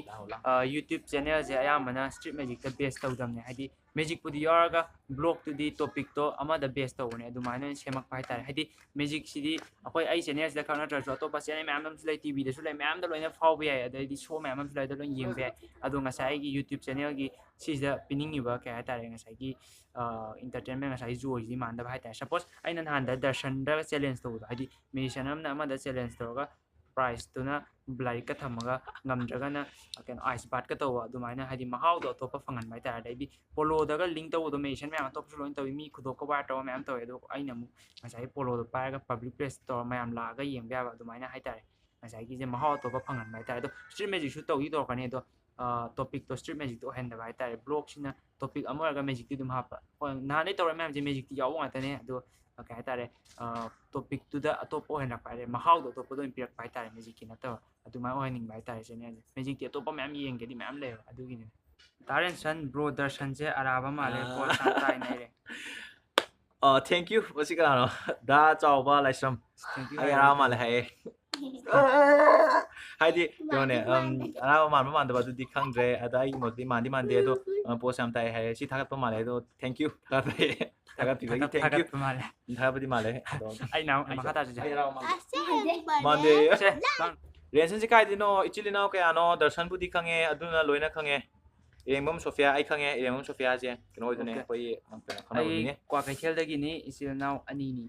YouTube channelꯁꯦ ꯑꯌꯥꯝꯕꯅ street magicꯇ base ꯇꯧꯗꯕꯅꯦ, ꯍꯥꯏꯗꯤ magicꯄꯨꯗꯤ ꯌꯥꯎꯔꯒ vlogꯇꯨꯗꯤ topicꯇꯣ ꯑꯃꯗ base ꯇꯧꯕꯅꯦ꯫ ꯑꯗꯨꯃꯥꯏꯅ ꯑꯣꯏꯅ ꯁꯦꯝꯃꯛꯄ ꯍꯥꯏꯇꯥꯔꯦ꯫ ꯍꯥꯏꯗꯤ magicꯁꯤꯗꯤ ꯑꯩꯈꯣꯏ, ꯑꯩ channelꯁꯤꯗ ꯈꯛ ꯅꯠꯇ꯭ꯔꯁꯨ ꯑꯇꯣꯞꯄ channel ꯃꯌꯥꯝ ꯑꯃꯁꯨ ꯂꯩ, TVꯗꯁꯨ ꯂꯩ, ꯃꯌꯥꯝꯗ ꯂꯣꯏꯅ ꯐꯥꯎꯕ ꯌꯥꯏ, ꯑꯗꯩꯗꯤ show ꯃꯌꯥꯝ ꯑꯃꯁꯨ ꯂꯩ, ꯑꯗ ꯂꯣꯏꯅ ꯌꯦꯡꯕ ꯌꯥꯏ꯫ ꯑꯗꯣ ꯉꯁꯥꯏ ꯑꯩꯒꯤ YouTube channelꯒꯤ ꯁꯤꯁꯤꯗ ꯄꯤꯅꯤꯡꯉꯤꯕ ꯀꯩ ꯍꯥꯏꯇꯥꯔꯦ, ꯉꯁꯥꯏꯒꯤ entertainment, ꯉꯁꯥꯏꯒꯤ joyꯁꯤꯗꯤ ꯃꯥꯟꯅꯗꯕ ꯍꯥꯏꯇꯥꯔꯦ꯫ Suppose ꯑꯩꯅ ꯅꯍꯥꯟꯗ ꯗꯔꯁꯟꯗ challenge ꯇꯧꯕꯗꯣ, ꯍꯥꯏꯗꯤ magician ꯑꯃꯅ ꯑꯃꯗ challenge ꯇꯧꯔꯒ prizeꯇꯨꯅ ꯂꯥꯏꯔꯤꯛꯀ ꯊꯝꯃꯒ, ꯉꯝꯗ꯭ꯔꯒꯅ ꯀꯩꯅꯣ ice bathꯀ ꯇꯧꯕ, ꯑꯗꯨꯃꯥꯏꯅ ꯍꯥꯏꯗꯤ ꯃꯍꯥꯎꯗꯣ ꯑꯇꯣꯞꯄ ꯐꯪꯍꯟꯕ ꯍꯥꯏꯇꯥꯔꯦ꯫ ꯑꯗꯩꯗꯤ poloꯗꯒ link ꯇꯧꯕꯗꯣ magician ꯃꯌꯥꯝ ꯑꯇꯣꯞꯄꯁꯨ ꯂꯣꯏꯅ ꯇꯧꯏ, ꯃꯤ ꯈꯨꯗꯣꯞꯀ wire ꯇꯧꯕ ꯃꯌꯥꯝ ꯇꯧꯋꯦ꯫ ꯑꯗꯣ ꯑꯩꯅ ꯑꯃꯨꯛ ꯉꯁꯥꯏꯒꯤ poloꯗꯣ ꯄꯥꯏꯔꯒ public place ꯇꯧꯔ ꯃꯌꯥꯝ ꯂꯥꯛꯑꯒ ꯌꯦꯡꯕ ꯌꯥꯕ, ꯑꯗꯨꯃꯥꯏꯅ ꯍꯥꯏꯇꯥꯔꯦ꯫ ꯉꯁꯥꯏꯒꯤꯁꯦ ꯃꯍꯥꯎ ꯑꯇꯣꯞꯄ ꯐꯪꯍꯟꯕ ꯍꯥꯏꯇꯥꯔꯦ꯫ ꯑꯗꯣ street magicꯁꯨ ꯇꯧꯗꯤ ꯇꯧꯔꯛꯀꯅꯤ, ꯑꯗꯣ topicꯇꯣ street magicꯇꯣ ꯑꯣꯏꯍꯟꯗꯕ ꯍꯥꯏꯇꯥꯔꯦ꯫ Vlogꯁꯤꯅ topic ꯑꯃ ꯑꯣꯏꯔꯒ magicꯇꯤ ꯑꯗꯨꯝ ꯍꯥꯞꯄ꯫ ꯍꯣꯏ, ꯅꯍꯥꯟꯗꯩ ꯇꯧꯔꯛꯏ ꯃꯌꯥꯝꯁꯦ magicꯇꯤ ꯌꯥꯎꯕ ꯉꯥꯛꯇꯅꯦ, ꯑꯗꯣ ꯀꯩ ꯍꯥꯏꯇꯥꯔꯦ, topicꯇꯨꯗ ꯑꯇꯣꯞꯄ ꯑꯣꯏꯍꯜꯂꯛꯄ ꯍꯥꯏꯇꯥꯔꯦ, ꯃꯍꯥꯎꯗꯣ ꯑꯇꯣꯞꯄꯗ ꯑꯣꯏꯅ ꯄꯤꯔꯛꯄ ꯍꯥꯏꯇꯥꯔꯦ, magicꯀꯤ ꯅꯠꯇꯕ꯫ ꯑꯗꯨꯃꯥꯏꯅ ꯑꯣꯏꯍꯟꯅꯤꯡꯕ ꯍꯥꯏꯇꯥꯔꯦ channelꯁꯦ꯫ Magicꯇꯤ ꯑꯇꯣꯞꯄ ꯃꯌꯥꯝ ꯌꯦꯡꯒꯦꯗꯤ ꯃꯌꯥꯝ ꯂꯩꯌꯦꯕ, ꯑꯗꯨꯒꯤꯅꯦ꯫ ꯗꯥ ꯔꯦꯟꯁꯟ, bro ꯗꯔꯁꯟꯁꯦ ꯑꯔꯥꯕ ꯃꯥꯜꯂꯦ, ꯄꯣꯠ ꯌꯥꯝ ꯇꯥꯏꯅꯩꯔꯦ꯫ ꯑ, thank you꯫ ꯃꯁꯤ ꯀꯅꯥꯅꯣ? ꯗꯥ ꯆꯥꯎꯕ ꯂꯥꯏꯁ꯭ꯔꯝ꯫ Thank you, ꯑꯩ ꯑꯔꯥꯕ ꯃꯥꯜꯂꯦ ꯍꯥꯏꯌꯦ꯫ ꯍꯥꯏꯗꯤ ꯀꯩꯅꯣꯅꯦ, ꯑꯔꯥꯕ ꯃꯥꯟꯕ ꯃꯥꯟꯗꯕ ꯑꯗꯨꯗꯤ ꯈꯪꯗ꯭ꯔꯦ꯫ ꯑꯗ ꯑꯩꯒꯤ ꯃꯣꯠꯇꯗꯤ ꯃꯥꯟꯗꯤ ꯃꯥꯟꯗꯦ, ꯑꯗꯣ ꯄꯣꯁ ꯌꯥꯝ ꯇꯥꯏ ꯍꯥꯏꯌꯦ꯫ ꯁꯤ ꯊꯥꯒꯠꯄ ꯃꯥꯜꯂꯦ, ꯑꯗꯣ thank you꯫ ꯊꯥꯒꯠꯄꯒꯤ, ꯊꯥꯒꯠꯄꯤꯕꯒꯤ thank you꯫ ꯊꯥꯒꯠꯄ ꯃꯥꯜꯂꯦ꯫ ꯊꯥꯒꯠꯄꯗꯤ ꯃꯥꯜꯂꯦ, ꯑꯗꯣ ꯑꯩꯅ ꯑꯃꯨꯛ ꯃꯈꯥ ꯇꯥꯁꯤꯁꯦ꯫ ꯃꯥꯟꯗꯦ꯫ ꯁꯦ, ꯔꯦꯟꯁꯟꯁꯤ ꯀꯥꯏꯗꯩꯅꯣ? ꯏꯆꯤꯜ ꯏꯅꯥꯎ ꯀꯌꯥꯅꯣ? ꯗꯔꯁꯟꯕꯨꯗꯤ ꯈꯪꯉꯦ, ꯑꯗꯨꯅ ꯂꯣꯏꯅ ꯈꯪꯉꯦ꯫ ꯏꯔꯦꯡꯕꯝ ꯁꯣꯐꯤꯌꯥ ꯑꯩ ꯈꯪꯉꯦ꯫ ꯏꯔꯦꯡꯕꯝ ꯁꯣꯐꯤꯌꯥꯁꯦ ꯀꯩꯅꯣ ꯑꯣꯏꯗꯣꯏꯅꯦ, Okay. ꯑꯩꯈꯣꯏꯒꯤ ꯀꯩꯅꯣ ꯑꯩ ꯈꯪꯅꯕ ꯃꯤꯅꯦ꯫ ꯀ꯭ꯋꯥꯀꯩꯊꯦꯜꯗꯒꯤꯅꯤ, ꯏꯆꯤꯜ ꯏꯅꯥꯎ ꯑꯅꯤꯅꯤ꯫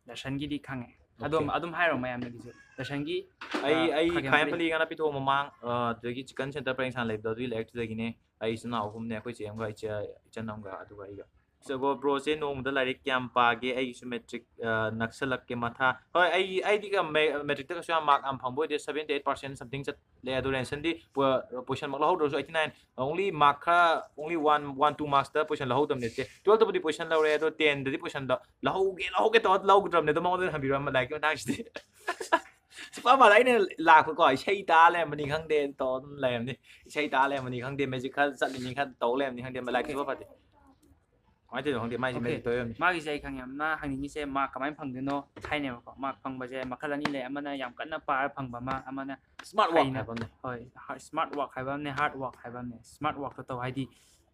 ꯗꯔꯁꯟꯒꯤꯗꯤ ꯈꯪꯉꯦ꯫ ꯑꯗꯨꯝ, Okay. ꯑꯗꯨꯝ ꯍꯥꯏꯔꯣ ꯃꯌꯥꯝꯗꯒꯤꯁꯨ꯫ ꯗꯔꯁꯟꯒꯤ, ꯑꯩ, ꯑ, ꯑꯩ ꯈꯥꯒꯦꯝ ꯈꯥꯏꯝꯄꯂꯤ ꯉꯥꯅꯥꯄꯤꯊꯣꯛ ꯃꯃꯥꯡ, ꯑ, ꯑꯗꯨꯗꯒꯤ ꯆꯤꯛꯀꯟ ꯁꯦꯟꯇꯔ ꯄꯔꯦꯡ ꯁꯥꯟꯅ ꯂꯩꯕꯗꯣ ꯑꯗꯨꯒꯤ ꯂꯩꯔꯛꯇꯨꯗꯒꯤꯅꯦ꯫ ꯑꯩ ꯏꯆꯤꯟ ꯏꯅꯥꯎ ꯑꯍꯨꯝꯅꯦ, ꯑꯩꯈꯣꯏ ꯆꯦ ꯑꯃꯒ, ꯏꯆꯦ, ꯏꯆꯟ ꯑꯃꯒ, ꯑꯗꯨꯒ ꯑꯩꯒ꯫ ꯆꯒꯣ ꯕ꯭ꯔꯣꯁꯦ ꯅꯣꯡꯃꯗ ꯂꯥꯏꯔꯤꯛ ꯀꯌꯥꯝ ꯄꯥꯒꯦ? ꯑꯩꯒꯤꯁꯨ ꯃꯦꯇ꯭ꯔꯤꯛ ꯅꯛꯁꯜꯂꯛꯀꯦ ꯃꯊꯥ꯫ ꯍꯣꯏ, ꯑꯩ ꯑꯩꯗꯤ ꯃꯦꯇ꯭ꯔꯤꯛꯇ ꯀꯩꯁꯨ ꯌꯥꯝ ꯃꯥꯔꯛ ꯌꯥꯝ ꯐꯪꯕ ꯑꯣꯏꯗꯦ, ꯁꯕꯦꯟꯇꯤ ꯑꯩꯠ ꯄꯥꯔꯁꯦꯟ ꯁꯝꯊꯤꯡ ꯆꯠꯂꯦ꯫ ꯑꯗꯣ ꯔꯦꯟꯁꯟꯗꯤ ꯄꯣꯏꯁꯟꯃꯛ ꯂꯧꯍꯧꯗ꯭ꯔꯁꯨ ꯑꯩꯠꯇꯤ ꯅꯥꯏꯟ ꯑꯣꯡꯂꯤ ꯃꯥꯔꯛ ꯈꯔ ꯑꯣꯡꯂꯤ ꯋꯥꯟ ꯋꯥꯟ ꯇꯨ ꯃꯥꯔꯛꯁꯇ ꯄꯣꯏꯁꯟ ꯂꯧꯍꯧꯗꯕ ꯅꯠꯇꯦ꯫ ꯇꯨꯋꯦꯜꯞꯇꯕꯨꯗꯤ ꯄꯣꯏꯁꯟ ꯂꯧꯔꯦ, ꯑꯗꯣ ꯇꯦꯟꯗꯗꯤ ꯄꯣꯏꯁꯟꯗꯣ ꯂꯧꯍꯧꯒꯦ ꯂꯧꯍꯧꯒꯦ ꯇꯧꯔ ꯂꯧꯈꯤꯗ꯭ꯔꯕꯅꯦ꯫ ꯑꯗꯣ ꯃꯉꯣꯟꯗ ꯍꯪꯕꯤꯔꯣ ꯂꯥꯏꯔꯤꯛꯀꯤ ꯃꯇꯥꯡꯁꯤꯗꯤ꯫ ꯁꯨꯄꯥ ꯄꯥꯗ ꯑꯩꯅ ꯂꯥꯛꯄꯀꯣ, ꯏꯁꯩ ꯇꯥ ꯂꯩꯔꯝꯕꯅꯤ ꯈꯪꯗꯦ, ꯇꯧꯔ ꯑꯗꯨꯝ ꯂꯩꯔꯝꯅꯤ꯫ ꯏꯁꯩ ꯇꯥ ꯂꯩꯔꯝꯕꯅꯤ ꯈꯪꯗꯦ, ꯃꯦꯖꯤꯛ ꯈꯔ ꯆꯠꯂꯤꯅꯤ ꯈꯔ ꯇꯧ ꯂꯩꯔꯝꯅꯤ ꯈꯪꯗꯦ, ꯂꯥꯏꯔꯤꯛ ꯁꯨꯄꯥ ꯄꯥꯗꯦ꯫ ꯀꯃꯥꯏꯅ ꯇꯧꯔꯤꯅꯣ ꯈꯪꯗꯦ, ꯃꯥꯏꯁꯦ ꯑꯣꯀꯦ꯫ ꯃꯦꯖꯤꯛ ꯇꯧꯔꯝꯅꯤ꯫ ꯃꯥꯒꯤꯁꯦ ꯑꯩ ꯈꯪꯉꯦ, ꯑꯃꯅ ꯍꯪꯅꯤꯡꯉꯤꯁꯦ ꯃꯥꯔꯛ ꯀꯃꯥꯏꯅ ꯐꯪꯗꯣꯏꯅꯣ ꯍꯥꯏꯅꯦꯕꯀꯣ꯫ ꯃꯥꯔꯛ ꯐꯪꯕꯁꯦ ꯃꯈꯜ ꯑꯅꯤ ꯂꯩ, ꯑꯃꯅ ꯌꯥꯝ ꯀꯟꯅ ꯄꯥꯔ ꯐꯪꯕ ꯑꯃ, ꯑꯃꯅ ꯁ꯭ꯃꯥꯔꯠ ꯋꯥꯔꯛ ꯍꯩꯅ- ꯍꯥꯏꯕ ꯑꯃ ꯂꯩ꯫ ꯍꯣꯏ, ꯁ꯭ꯃꯥꯔꯠ ꯋꯥꯔꯛ ꯍꯥꯏꯕ ꯑꯃꯅꯦ, ꯍꯥꯔꯗ ꯋꯥꯔꯛ ꯍꯥꯏꯕ ꯑꯃꯅꯦ꯫ ꯁ꯭ꯃꯥꯔꯠ ꯋꯥꯔꯛꯇꯣ ꯇꯧ ꯍꯥꯏꯗꯤ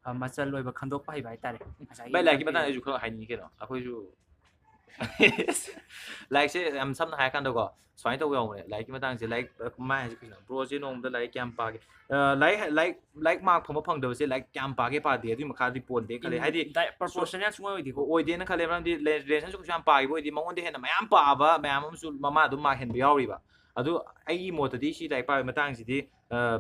ꯑ, ꯃꯆꯜ ꯑꯣꯏꯕ ꯈꯟꯗꯣꯛꯄ ꯍꯩꯕ ꯍꯥꯏꯇꯥꯔꯦ꯫ ꯉꯁꯥꯏꯒꯤ ꯚꯥꯏ, ꯂꯥꯏꯔꯤꯛꯀꯤ ꯃꯔꯨꯞꯀꯤ- ꯃꯇꯥꯡꯗ ꯑꯩꯁꯨ ꯈꯔ ꯍꯥꯏꯅꯤꯡꯉꯤ ꯀꯩꯅꯣ꯫ ꯑꯩꯈꯣꯏꯁꯨ ꯂꯥꯏꯔꯤꯛꯁꯦ ꯌꯥꯝ ꯁꯝꯅ ꯍꯥꯏꯔꯀꯥꯟꯗꯀꯣ, ꯁꯨꯃꯥꯏꯅ ꯇꯧꯕ ꯌꯥꯎꯕꯅꯦ꯫ ꯂꯥꯏꯔꯤꯛꯀꯤ ꯃꯇꯥꯡꯁꯦ, ꯂꯥꯏꯔꯤꯛ, ꯑ, ꯀꯃꯥꯏꯅ ꯍꯥꯏꯁꯤ ꯀꯩꯅꯣ? ꯕ꯭ꯔꯣꯁꯦ ꯅꯣꯡꯃꯗ ꯂꯥꯏꯔꯤꯛ ꯀꯌꯥꯝ ꯄꯥꯒꯦ? ꯑ, ꯂꯥꯏꯔꯤꯛ, ꯂꯥꯏꯔꯤꯛ, ꯂꯥꯏꯔꯤꯛ ꯃꯥꯔꯛ ꯐꯪꯕ ꯐꯪꯗꯕꯁꯦ ꯂꯥꯏꯔꯤꯛ ꯀꯌꯥꯝ ꯄꯥꯒꯦ ꯄꯥꯗꯦ ꯑꯗꯨꯒꯤ ꯃꯈꯥꯗꯤ ꯄꯣꯟꯗꯦ ꯈꯜꯂꯦ꯫ ꯍꯥꯏꯗꯤ ꯄ꯭ꯔꯣꯄꯣꯔꯁꯅꯦꯜ ꯁꯨꯡꯑꯣꯏ ꯑꯣꯏꯗꯦꯀꯣ꯫ ꯑꯣꯏꯗꯦꯅ ꯈꯜꯂꯦ, ꯃꯔꯝꯗꯤ ꯔꯦꯟꯁꯟꯁꯨ ꯀꯩꯁꯨ ꯌꯥꯝ ꯄꯥꯈꯤꯕ ꯑꯣꯏꯗꯦ꯫ ꯃꯉꯣꯟꯗ ꯍꯦꯟꯅ ꯃꯌꯥꯝ ꯄꯥꯕ ꯃꯌꯥꯝ ꯑꯃꯁꯨ ꯃꯃꯥ ꯑꯗꯨꯝ ꯃꯥꯔꯛ ꯍꯦꯟꯕ ꯌꯥꯎꯔꯤꯕ꯫ ꯑꯗꯨ ꯑꯩꯒꯤ ꯃꯣꯠꯇꯗꯤ ꯁꯤ ꯂꯥꯏꯔꯤꯛ ꯄꯥꯕꯒꯤ ꯃꯇꯥꯡꯁꯤꯗꯤ, ꯑ,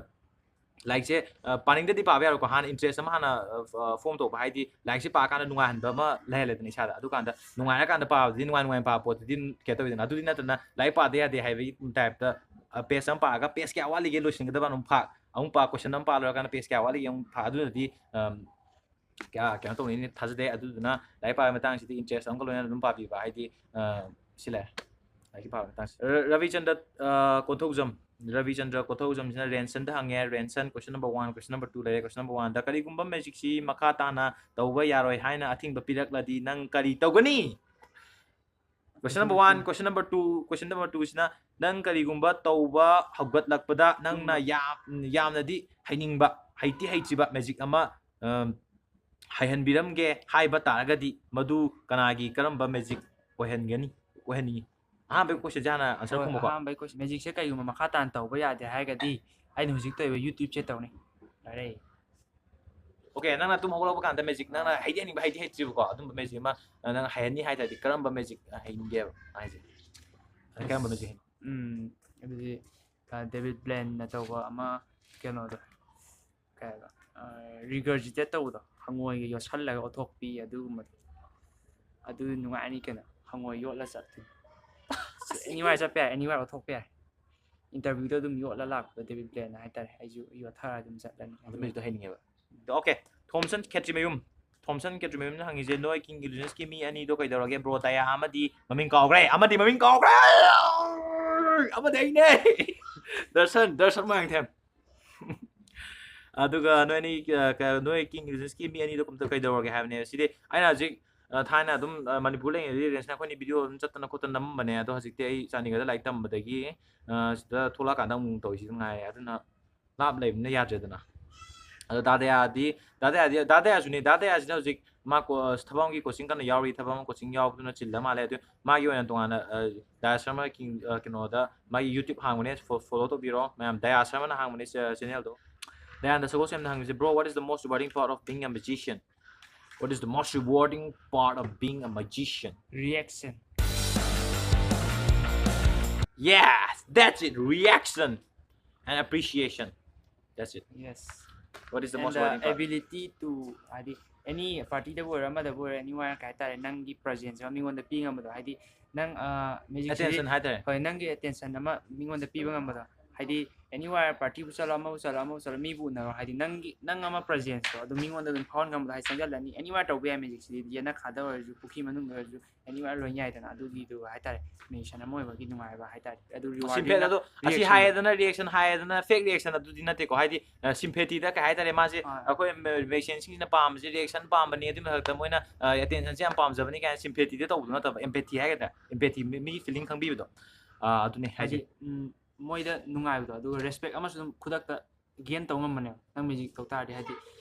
ꯂꯥꯏꯔꯤꯛꯁꯦ, ꯑ, ꯄꯥꯅꯤꯡꯗꯗꯤ ꯄꯥꯕ ꯌꯥꯔꯣꯏꯀꯣ꯫ ꯍꯥꯟꯅ ꯏꯟꯇꯔꯦꯁ ꯑꯃ ꯍꯥꯟꯅ, ꯑ, ꯑ, ꯐꯣꯔꯝ ꯇꯧꯕ, ꯍꯥꯏꯗꯤ ꯂꯥꯏꯔꯤꯛꯁꯦ ꯄꯥꯀꯥꯟꯗ ꯅꯨꯡꯉꯥꯏꯍꯟꯕ ꯑꯃ ꯂꯩꯍꯜꯂꯦꯗꯅ ꯏꯁꯥꯗ꯫ ꯑꯗꯨꯀꯥꯟꯗ ꯅꯨꯡꯉꯥꯏꯔꯀꯥꯟꯗ ꯄꯥꯕꯗꯨꯗꯤ ꯅꯨꯡꯉꯥꯏ ꯅꯨꯡꯉꯥꯏꯅ ꯄꯥꯕ ꯄꯣꯠꯇꯨꯗꯤ ꯀꯩꯅꯣ ꯇꯧꯋꯤꯗꯅ꯫ ꯑꯗꯨꯗꯤ ꯅꯠꯇꯅ ꯂꯥꯏꯔꯤꯛ ꯄꯥꯗ ꯌꯥꯗꯦ ꯍꯥꯏꯕꯒꯤ ꯇꯥꯏꯞꯇ, ꯑ, ꯄꯦꯖ ꯑꯃ ꯄꯥꯔꯒ ꯄꯦꯖ ꯀꯌꯥ ꯋꯥꯠꯂꯤꯒꯦ ꯂꯣꯏꯁꯤꯟꯒꯗꯕ ꯑꯃꯨꯛ ꯐꯥꯛ, ꯑꯃꯨꯛ ꯄꯥ, ꯀꯣꯏꯁꯟ ꯑꯃ ꯄꯥ ꯂꯣꯏꯔꯀꯥꯟꯗ ꯄꯦꯖ ꯀꯌꯥ ꯋꯥꯠꯂꯤꯒꯦ ꯑꯃꯨꯛ ꯐꯥꯛ, ꯑꯗꯨꯅꯗꯤ, ꯑꯝ, ꯀꯌꯥ ꯀꯩꯅꯣ ꯇꯧꯅꯤꯅ ꯊꯥꯖꯗꯦ꯫ ꯑꯗꯨꯗꯨꯅ ꯂꯥꯏꯔꯤꯛ ꯄꯥꯕꯒꯤ ꯃꯇꯥꯡꯁꯤꯗꯤ ꯏꯟꯇꯔꯦꯁ ꯑꯃꯒ ꯂꯣꯏꯅꯅ ꯑꯗꯨꯝ ꯄꯥꯕꯤꯕ, ꯍꯥꯏꯗꯤ, ꯑ, ꯁꯤ ꯂꯩꯔꯦ ꯂꯥꯏꯔꯤꯛꯀꯤ ꯄꯥꯕꯒꯤ ꯃꯇꯥꯡꯁꯤ꯫ ꯔ-, ꯔꯕꯤꯆꯟꯗ꯭ꯔ, ꯑ, ꯀꯣꯟꯊꯧꯖꯝ, ꯔꯕꯤꯆꯟꯗ꯭ꯔ ꯀꯣꯟꯊꯧꯖꯝꯁꯤꯅ ꯔꯦꯟꯁꯟꯗ ꯍꯪꯉꯦ꯫ ꯔꯦꯟꯁꯟ, question number one, question number two ꯂꯩꯔꯦ꯫ Question number oneꯗ, "ꯀꯔꯤꯒꯨꯝꯕ ꯃꯦꯖꯤꯛꯁꯤ ꯃꯈꯥ ꯇꯥꯅ ꯇꯧꯕ ꯌꯥꯔꯣꯏ ꯍꯥꯏꯅ ꯑꯊꯤꯡꯕ ꯄꯤꯔꯛꯂꯗꯤ ꯅꯪ ꯀꯔꯤ ꯇꯧꯒꯅꯤ?" Question number one, question number two, question number twoꯁꯤꯅ, "ꯅꯪ ꯀꯔꯤꯒꯨꯝꯕ ꯇꯧꯕ ꯍꯧꯒꯠꯂꯛꯄꯗ ꯅꯪꯅ ꯌꯥꯝ, ꯌꯥꯝꯅꯗꯤ ꯍꯩꯅꯤꯡꯕ, ꯍꯩꯇꯤ ꯍꯩꯇ꯭ꯔꯤꯕ ꯃꯦꯖꯤꯛ ꯑꯃ, ꯑꯝ, ꯍꯩꯍꯟꯕꯤꯔꯝꯒꯦ ꯍꯥꯏꯕ ꯇꯥꯔꯒꯗꯤ ꯃꯗꯨ ꯀꯅꯥꯒꯤ ꯀꯔꯝꯕ ꯃꯦꯖꯤꯛ ꯑꯣꯏꯍꯟꯒꯅꯤ, ꯑꯣꯏꯍꯟꯅꯤꯡꯉꯤ?" ꯑꯍꯥꯟꯕꯒꯤ questionꯁꯦ ꯍꯥꯟꯅ answer ꯍꯣꯏ, ꯈꯨꯝꯃꯨꯀꯣ꯫ ꯑꯍꯥꯟꯕꯒꯤ question, ꯃꯦꯖꯤꯛꯁꯦ ꯀꯩꯒꯨꯝꯕ ꯃꯈꯥ ꯇꯥꯅ ꯇꯧꯕ ꯌꯥꯗꯦ ꯍꯥꯏꯔꯒꯗꯤ ꯑꯩꯅ ꯍꯧꯖꯤꯛ ꯇꯧꯔꯤꯕ YouTube ꯁꯦ ꯇꯧꯅꯤ꯫ ꯌꯥꯔꯦ꯫ ꯑꯣꯀꯦ, ꯅꯪꯅ ꯇꯨꯝ ꯍꯧꯒꯠꯂꯛꯄ ꯀꯥꯟꯗ ꯃꯦꯖꯤꯛ, ꯅꯪꯅ ꯍꯩꯗꯤ ꯍꯩꯅꯤꯡꯕ, ꯍꯩꯗꯤ ꯍꯩꯇ꯭ꯔꯤꯕꯀꯣ, ꯑꯗꯨꯝꯕ ꯃꯦꯖꯤꯛ ꯑꯃ ꯅꯪ ꯍꯩꯍꯟꯅꯤ ꯍꯥꯏ ꯇꯥꯔꯗꯤ ꯀꯔꯝꯕ ꯃꯦꯖꯤꯛ ꯍꯩꯅꯤꯡꯒꯦꯕ ꯍꯥꯏꯁꯦ? ꯀꯔꯝꯕ ꯃꯦꯖꯤꯛ ꯍꯩꯅꯤꯡ? ꯎꯝ, ꯑꯗꯨꯗꯤ, ꯑ, ꯗꯦꯕꯤꯠ ꯕ꯭ꯂꯦꯟꯅ ꯇꯧꯕ ꯑꯃ, ꯀꯩꯅꯣꯗꯣ, ꯀꯩ ꯍꯥꯏꯕ, ꯑ, regurgitate ꯇꯧꯕꯗꯣ, ꯍꯪꯉꯣꯏꯒ ꯌꯣꯠꯁꯜꯂꯒ ꯑꯣꯠꯊꯣꯛꯄꯤ ꯑꯗꯨꯒꯨꯝꯕꯗꯣ꯫ ꯑꯗꯨ ꯅꯨꯡꯉꯥꯏꯔꯅꯤ ꯀꯩꯅꯣ, ꯍꯪꯉꯣꯏ ꯌꯣꯠꯂ ꯆꯠꯇꯣꯏꯅꯤ꯫ Anywhere ꯆꯠꯄ ꯌꯥꯏ, anywhere ꯑꯣꯠꯊꯣꯛꯄ ꯌꯥꯏ꯫ Interviewꯗ ꯑꯗꯨꯝ ꯌꯣꯠꯂ ꯂꯥꯛꯄꯗꯣ, ꯗꯦꯕꯤꯠ ꯕ꯭ꯂꯦꯟꯅ ꯍꯥꯏꯇꯥꯔꯦ꯫ ꯑꯩꯁꯨ ꯌꯣꯠꯊꯔ ꯑꯗꯨꯝ ꯆꯠꯂꯅꯤ꯫ ꯑꯗꯨꯝꯕꯩꯗꯣ ꯍꯩꯅꯤꯡꯉꯦꯕ꯫ ꯑꯗꯣ okay, ꯊꯣꯝꯁꯟ ꯈꯦꯇ꯭ꯔꯤꯃꯌꯨꯝ, ꯊꯣꯝꯁꯟ ꯈꯦꯇ꯭ꯔꯤꯃꯌꯨꯝꯅ ꯍꯪꯉꯤꯁꯦ, ꯅꯣꯏ King Illusionsꯀꯤ ꯃꯤ ꯑꯅꯤꯗꯣ ꯀꯩꯗꯧꯔꯒꯦ bro? ꯗꯌꯥ ꯑꯃꯗꯤ ꯃꯃꯤꯡ ꯀꯥꯎꯈ꯭ꯔꯦ, ꯑꯃꯗꯤ ꯃꯃꯤꯡ ꯀꯥꯎꯈ꯭ꯔꯦ꯫ ꯑꯃꯗꯤ ꯑꯩꯅꯦ꯫ ꯗꯔꯁꯟ, ꯗꯔꯁꯟ ꯃꯣꯏꯔꯥꯡꯊꯦꯝ꯫ ꯑꯗꯨꯒ ꯅꯣꯏ ꯑꯅꯤ, ꯑ, ꯀ-, ꯅꯣꯏ King Illusionsꯀꯤ ꯃꯤ ꯑꯅꯤꯗꯣ ꯑꯝꯇ ꯀꯩꯗꯧꯔꯒꯦ ꯍꯥꯏꯕꯅꯦ꯫ ꯁꯤꯗꯤ ꯑꯩꯅ ꯍꯧꯖꯤꯛ, ꯑ, ꯊꯥꯏꯅ ꯑꯗꯨꯝ, ꯑ, ꯃꯅꯤꯄꯨꯔ ꯂꯩꯔꯤꯉꯩꯗꯗꯤ ꯔꯦꯟꯁꯅ ꯑꯩꯈꯣꯏꯅꯤ video ꯑꯗꯨꯝ ꯆꯠꯇꯅ ꯈꯣꯠꯇꯅ ꯅꯝꯃꯝꯕꯅꯦ꯫ ꯑꯗꯣ ꯍꯧꯖꯤꯛꯇꯤ ꯑꯩ ꯆꯥꯟꯗꯤꯒꯔꯗ ꯂꯥꯏꯔꯤꯛ ꯇꯝꯕꯗꯒꯤ, ꯑ, ꯁꯤꯗ ꯊꯣꯛꯂꯛꯑꯀꯥꯟꯗ ꯑꯃꯨꯛ ꯇꯧꯔꯤꯁꯤ ꯉꯥꯏꯔꯦ꯫ ꯑꯗꯨꯅ ꯂꯥꯞ ꯂꯩꯕꯅꯤꯅ ꯌꯥꯗ꯭ꯔꯦꯗꯅ꯫ ꯑꯗꯣ ꯗꯥ ꯗꯌꯥꯗꯤ, ꯗꯥ ꯗꯌꯥꯗꯤ, ꯗꯥ ꯗꯌꯥꯁꯨꯅꯦ, ꯗꯥ ꯗꯌꯥꯁꯤꯅ ꯍꯧꯖꯤꯛ ꯃꯥ ꯀꯣ-, ꯊꯕꯛ ꯑꯃꯒꯤ coaching ꯀꯟꯅ ꯌꯥꯎꯔꯤ, ꯊꯕꯛ ꯑꯃ coaching ꯌꯥꯎꯕꯗꯨꯅ ꯆꯤꯜꯂ ꯃꯥꯜꯂꯦ꯫ ꯑꯗꯨ ꯃꯥꯒꯤ ꯑꯣꯏꯅ ꯇꯣꯉꯥꯟꯅ, ꯑ, ꯗꯌꯥ ꯁꯔꯃ ꯀꯤꯡ-, ꯑ, ꯀꯩꯅꯣꯗ ꯃꯥꯒꯤ YouTube ꯍꯥꯡꯕꯅꯦ, fo-, follow ꯇꯧꯕꯤꯔꯣ ꯃꯌꯥꯝ꯫ ꯗꯌꯥ ꯁꯔꯃꯅ ꯍꯥꯡꯕꯅꯦ ꯆꯦ-, channelꯗꯣ꯫ Dayananda ꯁꯒꯣꯜꯁꯦꯝꯅ ꯍꯪꯕꯁꯦ, "Bro, what is the most rewarding part of being a magician?" What is the most rewarding part of being a magician? Reaction. Yes, that's it, reaction and appreciation. That's it. Yes. What is the And most the rewarding part? Ability to, ꯍꯥꯏꯗꯤ, any partyꯗꯕꯨ ꯑꯣꯏꯔꯣ, ꯑꯃꯗꯕꯨ ꯑꯣꯏꯔꯣ, anywhere ꯀꯩ ꯍꯥꯏꯇꯥꯔꯦ, ꯅꯪꯒꯤ presence ꯑꯃ ꯃꯤꯉꯣꯟꯗ ꯄꯤ ꯉꯝꯕꯗꯣ, ꯍꯥꯏꯗꯤ, ꯅꯪ, ꯑ, magicꯁꯤꯗꯤ, attention ꯍꯥꯏꯇꯥꯔꯦ꯫ ꯍꯣꯏ, ꯅꯪꯒꯤ attention ꯑꯃ ꯃꯤꯉꯣꯟꯗ ꯄꯤꯕ ꯉꯝꯕꯗꯣ, ꯍꯥꯏꯗꯤ, anywhere partyꯕꯨ ꯆꯠꯂꯣ, ꯑꯃꯕꯨ ꯆꯠꯂꯣ, ꯑꯃꯕꯨ ꯆꯠꯂꯣ, ꯃꯤꯕꯨ ꯎꯅꯔꯣ, ꯍꯥꯏꯗꯤ, ꯅꯪꯒꯤ, ꯅꯪ ꯑꯃ presenceꯇꯣ ꯑꯗꯨ ꯃꯤꯉꯣꯟꯗ ꯑꯗꯨꯝ ꯐꯥꯎꯍꯟ ꯉꯝꯕꯗꯣ, ꯍꯥꯏꯗꯤ, ꯆꯪꯁꯤꯜꯂꯅꯤ, anywhere ꯇꯧꯕ ꯌꯥꯏ magicꯁꯤꯗꯤ, ꯌꯦꯅꯈꯥꯗ ꯑꯣꯏꯔꯁꯨ, ꯄꯨꯈ꯭ꯔꯤ ꯃꯅꯨꯡꯗ ꯑꯣꯏꯔꯁꯨ, anywhere ꯂꯣꯏ ꯌꯥꯏꯗꯅ, ꯑꯗꯨꯒꯤꯗꯨ ꯍꯥꯏꯇꯥꯔꯦ, magician ꯑꯃ ꯑꯣꯏꯕꯒꯤ ꯅꯨꯡꯉꯥꯏꯕ ꯍꯥꯏꯇꯥꯔꯦ꯫ ꯑꯗꯨ ꯁꯤꯝꯄꯦꯠ rewardingꯅ ꯑꯗꯣ ꯑꯁꯤ reactionꯗꯣ꯫ ꯍꯥꯏꯌꯦꯗꯅ, reaction ꯍꯥꯏꯌꯦꯗꯅ, fake reaction ꯑꯗꯨꯗꯤ ꯅꯠꯇꯦꯀꯣ꯫ ꯍꯥꯏꯗꯤ, ꯑ, sympathyꯗ ꯀꯩ ꯍꯥꯏꯇꯥꯔꯦ, ꯃꯥꯁꯦ ꯍꯣꯏ꯫ ꯑꯩꯈꯣꯏ magicianꯁꯤꯡꯁꯤꯅ ꯄꯥꯝꯕꯁꯦ reaction ꯄꯥꯝꯕꯅꯤ, ꯑꯗꯨꯒꯤ ꯃꯊꯛꯇ ꯃꯣꯏꯅ, ꯑ, attentionꯁꯦ ꯌꯥꯝ ꯄꯥꯝꯖꯕꯅꯤ ꯀꯥꯏꯅ sympathyꯗ ꯇꯧꯕꯗꯣ ꯅꯠꯇꯕ, empathy ꯍꯥꯏꯒꯗ꯭ꯔꯥ, empathy, ꯃꯤ-, ꯃꯤꯒꯤ feeling ꯈꯪꯕꯤꯕꯗꯣ꯫ ꯑ, ꯑꯗꯨꯅꯦ ꯍꯥꯏꯁꯦ꯫ ꯍꯥꯏꯗꯤ, ꯎꯝ, ꯃꯣꯏꯗ ꯅꯨꯡꯉꯥꯏꯕꯗꯣ, ꯑꯗꯨꯒ respect ꯑꯃꯁꯨ ꯑꯗꯨꯝ ꯈꯨꯗꯛꯇ gain ꯇꯧ ꯉꯝꯕꯅꯦꯕ, ꯅꯪ magic ꯇꯧ ꯇꯥꯔꯗꯤ꯫ ꯍꯥꯏꯗꯤ,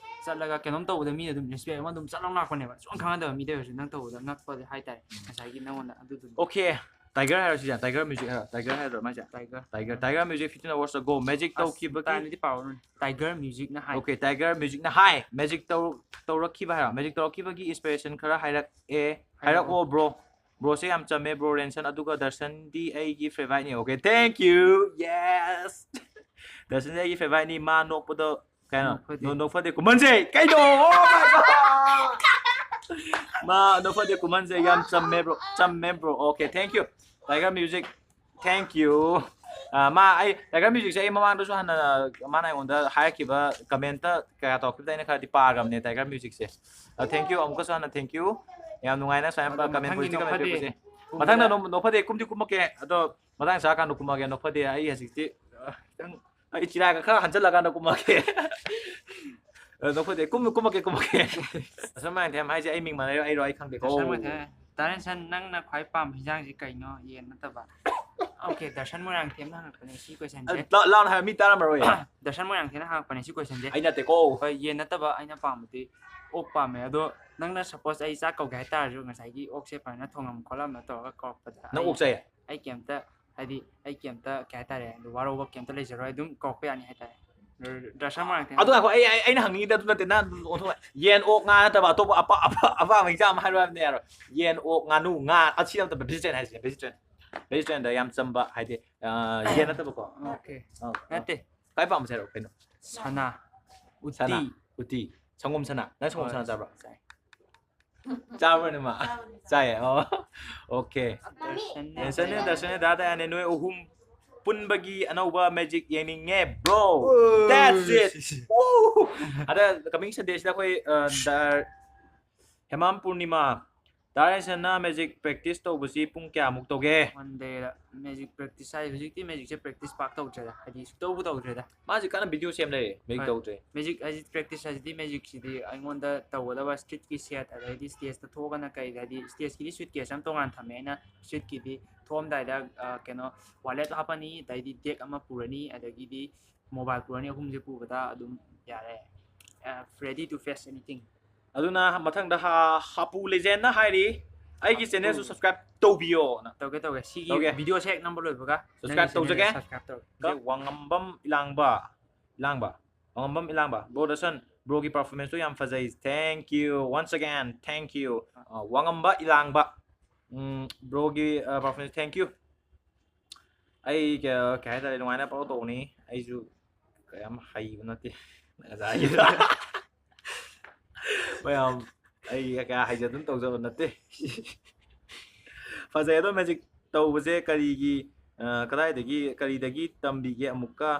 ꯆꯠꯂꯒ ꯀꯩꯅꯣꯝ ꯇꯧꯕꯗ ꯃꯤꯅ ꯑꯗꯨꯝ respect ꯑꯃ ꯑꯗꯨꯝ ꯆꯠ ꯂꯥꯎ ꯂꯥꯛꯄꯅꯦꯕ, ꯁꯨꯡꯈꯪ ꯈꯪꯅꯗꯕ ꯃꯤꯗ ꯑꯣꯏꯔꯁꯨ, ꯅꯪ ꯇꯧꯕꯗ ꯉꯛꯄꯗ ꯍꯥꯏꯇꯥꯔꯦ, ꯉꯁꯥꯏꯒꯤ ꯅꯪꯉꯣꯟꯗ ꯑꯗꯨꯗꯨꯅꯤ꯫ Okay, Tiger ꯍꯥꯏꯔꯣ ꯁꯤꯁꯦ, Tiger music ꯍꯥꯏꯔꯣ, Tiger ꯍꯥꯏꯗ꯭ꯔꯣ ꯃꯥꯏꯁꯦ? Tiger. Tiger, Tiger music fifteen hours ago, magic ꯑꯁ, ꯇꯧꯈꯤꯕꯒꯤ ꯇꯥꯏꯝꯗꯤ ꯄꯥꯎꯔꯅꯨ꯫ Tiger musicꯅ ꯍꯥꯏ꯫ Okay, Tiger musicꯅ ꯍꯥꯏ, magic ꯇꯧ-, ꯇꯧꯔꯛꯈꯤꯕ ꯍꯥꯏꯔꯣ? Magic ꯇꯧꯔꯛꯈꯤꯕꯒꯤ inspiration ꯈꯔ ꯍꯥꯏꯔꯛꯑꯦ, ꯍꯥꯏꯔꯛꯑꯣ꯫ ꯍꯥꯏꯔꯛꯑꯣ bro꯫ Broꯁꯦ ꯌꯥꯝ ꯆꯝꯃꯦ bro, ꯔꯦꯟꯁꯟ, ꯑꯗꯨꯒ ꯗꯔꯁꯟꯗꯤ ꯑꯩꯒꯤ favouriteꯅꯤ꯫ Okay, thank you, yes꯫ ꯗꯔꯁꯟꯗꯤ ꯑꯩꯒꯤ favouriteꯅꯤ, ꯃꯥ ꯅꯣꯛꯄꯗꯣ ꯀꯩꯅꯣ? ꯅꯣꯛꯐꯗꯦ꯫ ꯅꯣ-, ꯅꯣꯛꯐꯗꯦ ꯀꯨꯝꯍꯟꯁꯦ꯫ ꯀꯩꯅꯣ? Oh my God! ꯃꯥ ꯅꯣꯛꯐꯗꯦ ꯀꯨꯝꯍꯟꯁꯦ ꯌꯥꯝ ꯆꯝꯃꯦ, bro. ꯆꯝꯃꯦ, bro. Okay, thank you. Tiger Music, thank you. ꯑ, ꯃꯥ, ꯑꯩ Tiger Musicꯁꯦ ꯑꯩ ꯃꯃꯥꯡꯗꯁꯨ ꯍꯥꯟꯅ ꯃꯥꯅ ꯑꯩꯉꯣꯟꯗ ꯍꯥꯏꯔꯛꯈꯤꯕ comment ꯀꯌꯥ ꯇꯧꯔꯛꯈꯤꯕꯗ ꯑꯩꯅ ꯈꯔꯗꯤ ꯄꯥꯈ꯭ꯔꯕꯅꯦ Tiger Musicꯁꯦ꯫ ꯑ, thank you, ꯑꯃꯨꯛꯀꯁꯨ ꯍꯟꯅ thank you. ꯌꯥꯝ ꯅꯨꯡꯉꯥꯏꯅ ꯁꯨꯃꯥꯏꯅ ꯑꯗꯣ comment, ꯃꯊꯪꯒꯤ positive comment ꯅꯣꯛꯐꯗꯦ ꯄꯤꯔꯛꯄꯁꯦ꯫ ꯀꯨꯝꯕꯗ ꯃꯊꯪꯗ ꯅꯣꯡ-, ꯅꯣꯛꯐꯗꯦ ꯀꯨꯝꯗꯤ ꯀꯨꯝꯃꯛꯀꯦ꯫ ꯑꯗꯣ ꯃꯇꯥꯡ ꯆꯥꯔꯀꯥꯟꯗ ꯀꯨꯝꯃꯛꯑꯒꯦ꯫ ꯅꯣꯛꯐꯗꯦ ꯑꯩ ꯍꯧꯖꯤꯛꯇꯤ, ꯑ, ꯈꯤꯇꯪ ꯑꯩ ꯆꯤꯔꯥꯏꯒ ꯈꯔ ꯍꯟꯖꯜꯂꯀꯥꯟꯗ ꯀꯨꯝꯃꯛꯀꯦ꯫ ꯑ, ꯅꯣꯛꯐꯗꯦ, ꯀꯨꯝ-, ꯀꯨꯝꯃꯛꯀꯦ, ꯀꯨꯝꯃꯛꯀꯦ꯫ ꯑꯁꯨꯝ ꯃꯌꯥꯝ ꯊꯦꯝ ꯍꯥꯏꯁꯦ ꯑꯩ ꯃꯤꯡ ꯃꯥꯟꯅꯔꯤꯔꯣ, ꯑꯩꯔꯣ, ꯑꯩ ꯈꯪꯗꯦꯀꯣ꯫ ꯗꯔꯁꯟ ꯃꯊꯦ-, ꯗꯥ ꯔꯦꯟꯁꯟ, ꯅꯪꯅ ꯈ꯭ꯋꯥꯏ ꯄꯥꯝꯕ ꯍꯤꯟꯖꯥꯡꯁꯤ ꯀꯩꯅꯣ? ꯌꯦꯟ ꯅꯠꯇꯕ꯫ Okay, ꯗꯔꯁꯟ ꯃꯣꯏꯔꯥꯡꯊꯦꯝꯅ ꯍꯪꯉꯛꯄꯅꯦ ꯁꯤ questionꯁꯦ꯫ ꯑ, ꯂꯥ-, ꯂꯥꯎꯅ ꯍꯥꯏꯌꯣ, ꯃꯤ ꯇꯥꯔꯝꯃꯔꯣꯏꯌꯦ꯫ ꯗꯔꯁꯟ ꯃꯣꯏꯔꯥꯡꯊꯦꯝꯅ ꯍꯪꯉꯛꯄꯅꯦ ꯁꯤ questionꯁꯦ꯫ ꯑꯩ ꯅꯠꯇꯦꯀꯣ꯫ ꯍꯣꯏ, ꯌꯦꯟ ꯅꯠꯇꯕ ꯑꯩꯅ ꯄꯥꯝꯕꯗꯤ ꯑꯣꯛ ꯄꯥꯝꯃꯦ꯫ ꯑꯗꯣ ꯅꯪꯅ suppose ꯑꯩ ꯆꯥꯛ ꯀꯧꯒꯦ ꯍꯥꯏꯇꯥꯔꯁꯨ ꯉꯁꯥꯏꯒꯤ ꯑꯣꯛꯁꯦ ꯐꯖꯅ ꯊꯣꯡꯉꯝ ꯈꯣꯠꯂꯝꯅ ꯇꯧꯔꯒ ꯀꯧꯔꯛꯄꯗ ꯅꯪ ꯑꯩ ꯑꯣꯛ ꯆꯥꯏꯌꯦ? ꯑꯩ ꯀꯩꯝꯇ, ꯍꯥꯏꯗꯤ, ꯑꯩ ꯀꯩꯝꯇ, ꯀꯩ ꯍꯥꯏꯇꯥꯔꯦ, ꯑꯗꯨ ꯋꯥꯔꯧꯕ ꯀꯩꯝꯇ ꯂꯩꯖꯔꯣꯏ, ꯑꯗꯨꯝ ꯀꯧꯔꯛꯄ ꯌꯥꯅꯤ ꯍꯥꯏꯇꯥꯔꯦ꯫ ꯗꯔꯁꯟ ꯃꯣꯏꯔꯥꯡꯊꯦꯝ꯫ ꯑꯗꯨ ꯉꯥꯏꯈꯣ, ꯑꯩ, ꯑꯩ, ꯑꯩꯅ ꯍꯪꯅꯤꯡꯉꯤꯗ ꯑꯗꯨ ꯅꯠꯇꯦ, ꯅꯪ ꯑꯣꯟꯊꯣꯛ-, ꯌꯦꯟ, ꯑꯣꯛ, ꯉꯥ ꯅꯠꯇꯕ ꯑꯇꯣꯞꯄ ꯑꯄꯥ-, ꯑꯄꯥ-, ꯑꯄꯥꯝꯕ ꯏꯟꯖꯥꯡ ꯑꯃ ꯍꯥꯏꯔꯣ ꯍꯥꯏꯕꯅꯦ, ꯌꯥꯔꯣꯏ꯫ ꯌꯦꯟ, ꯑꯣꯛ, ꯉꯥꯅꯨ, ꯉꯥ, ꯑꯁꯤ ꯅꯠꯇꯕ vegetarian ꯍꯥꯏꯁꯤꯅꯦ, vegetarian꯫ Vegetarianꯗ ꯌꯥꯝ ꯆꯝꯕ, ꯍꯥꯏꯗꯤ, ꯑ, ꯌꯦꯟ ꯅꯠꯇꯕꯀꯣ꯫ Okay꯫ ꯑ, ꯑ꯫ ꯅꯠꯇꯦ꯫ ꯈ꯭ꯋꯥꯏ ꯄꯥꯝꯕꯁꯦ ꯍꯥꯏꯔꯛꯑꯣ, ꯀꯩꯅꯣ? ꯁꯅꯥ꯫ ꯎꯇꯤ꯫ ꯁꯅꯥ, ꯎꯇꯤ꯫ ꯁꯪꯒꯣꯝ ꯁꯅꯥ꯫ ꯅꯪ ꯁꯪꯒꯣꯝ ꯍꯣꯏ, ꯁꯅꯥ ꯆꯥꯕ꯭ꯔꯣ? ꯆꯥꯏ꯫ ꯆꯥꯕ꯭ꯔꯣ ꯅꯃ? ꯆꯥꯕꯅꯤ, ꯆꯥꯕꯅꯤ꯫ ꯆꯥꯏꯌꯦ? ꯑꯣ꯫ Okay꯫ ꯗꯔꯁꯟꯅꯦ꯫ ꯗꯔꯁꯟꯅꯦ, ꯗꯔꯁꯟꯅꯦ, ꯗꯥ ꯗꯥꯌꯥꯅꯦ, ꯅꯣꯏ ꯑꯍꯨꯝ ꯄꯨꯟꯕꯒꯤ ꯑꯅꯧꯕ magic ꯌꯦꯡꯅꯤꯡꯉꯦ, bro꯫ ꯑꯣ꯫ That's it꯫ Woo! ꯑꯗ coming Sundayꯁꯤꯗ ꯑꯩꯈꯣꯏ, ꯑ, ꯗ-, ꯍꯦꯃꯥꯝ ꯄꯨꯔꯅꯤꯃꯥ꯫ ꯗꯥ ꯔꯦꯟꯁꯟꯅ magic practice ꯇꯧꯕꯁꯤ ꯄꯨꯡ ꯀꯌꯥꯃꯨꯛ ꯇꯧꯒꯦ? One dayꯗ magic practice ꯍꯥꯏ, ꯍꯧꯖꯤꯛꯇꯤ magicꯁꯦ practice ꯄꯥꯛ ꯇꯧꯗ꯭ꯔꯦꯗ, ꯍꯥꯏꯗꯤ ꯁꯨꯛꯇꯧꯕꯨ ꯇꯧꯗ꯭ꯔꯦꯗ꯫ ꯃꯥꯁꯦ ꯀꯟꯅ video ꯁꯦꯝ ꯂꯩꯔꯦ, magic ꯍꯣꯏ꯫ ꯇꯧꯗ꯭ꯔꯦ꯫ Magic ꯍꯥꯏꯁꯤ, practice ꯍꯥꯏꯁꯤꯗꯤ magicꯁꯤꯗꯤ ꯑꯩꯉꯣꯟꯗ ꯇꯧꯒꯗꯕ streetꯀꯤ set, ꯑꯗꯩꯗꯤ stageꯇ ꯊꯣꯛꯑꯒꯅ ꯀꯩ, ꯍꯥꯏꯗꯤ stageꯀꯤꯗꯤ suitcase ꯑꯃ ꯇꯣꯉꯥꯟꯅ ꯊꯝꯃꯦ, ꯑꯩꯅ streetꯀꯤꯗꯤ ꯊꯣꯛꯑꯝꯗꯥꯏꯗ, ꯑ, ꯀꯩꯅꯣ, wallet ꯍꯥꯞꯄꯅꯤ, ꯑꯗꯩꯗꯤ deck ꯑꯃ ꯄꯨꯔꯅꯤ, ꯑꯗꯒꯤꯗꯤ mobile ꯄꯨꯔꯅꯤ, ꯑꯍꯨꯝꯁꯦ ꯄꯨꯕꯗ ꯑꯗꯨꯝ ꯌꯥꯔꯦ꯫ ꯑ, ready to face anything꯫ ꯑꯗꯨꯅ ꯃꯊꯪꯗ ꯍꯥ-, ꯍꯥꯄꯨ Legendꯅ ꯍꯥꯏꯔꯤ, "ꯑꯩꯒꯤ ꯍꯥꯄꯨ꯫ Channelꯁꯨ subscribe ꯇꯧꯕꯤꯌꯣꯅ"꯫ ꯇꯧꯒꯦ, ꯇꯧꯒꯦ꯫ ꯁꯤꯒꯤ ꯇꯧꯒꯦ꯫ Videoꯁꯦ ꯍꯦꯛ ꯅꯝꯕ ꯂꯣꯏꯕꯒ subscribe ꯅꯪꯒꯤ channelꯗ ꯇꯧꯖꯒꯦ꯫ Subscribe ꯇꯧꯔꯣ꯫ ꯀ-, ꯋꯥꯉꯝꯕꯝ ꯏꯂꯥꯡꯕ, ꯏꯂꯥꯡꯕ, ꯋꯥꯉꯝꯕꯝ ꯏꯂꯥꯡꯕ꯫ Bro ꯗꯔꯁꯟ, broꯒꯤ performanceꯇꯣ ꯌꯥꯝ ꯐꯖꯩ꯫ Thank you once again, thank you꯫ ꯑ, ꯋꯥꯉꯝꯕ ꯏꯂꯥꯡꯕ꯫ ꯎꯝ, broꯒꯤ, ꯑ, performance, thank you꯫ ꯑꯩ ꯀ-, ꯀꯩ ꯍꯥꯏꯇꯥꯔꯦ, ꯅꯨꯡꯉꯥꯏꯅ ꯄꯪꯇꯧ ꯇꯧꯕꯅꯤ꯫ ꯑꯩꯁꯨ ꯀꯌꯥꯝ ꯍꯩꯕ ꯅꯠꯇꯦ꯫ ꯉꯁꯥꯏꯒꯤꯗꯣ꯫ ꯃꯌꯥꯝ, ꯑꯩ ꯀꯌꯥ ꯍꯩꯖꯗꯅ ꯇꯧꯖꯕ ꯅꯠꯇꯦ꯫ ꯐꯖꯩ꯫ ꯑꯗꯣ ꯃꯦꯖꯤꯛ ꯇꯧꯕꯁꯦ ꯀꯔꯤꯒꯤ, ꯑ, ꯀꯗꯥꯏꯗꯒꯤ, ꯀꯔꯤꯗꯒꯤ ꯇꯝꯕꯤꯒꯦ? ꯑꯃꯨꯛꯀ,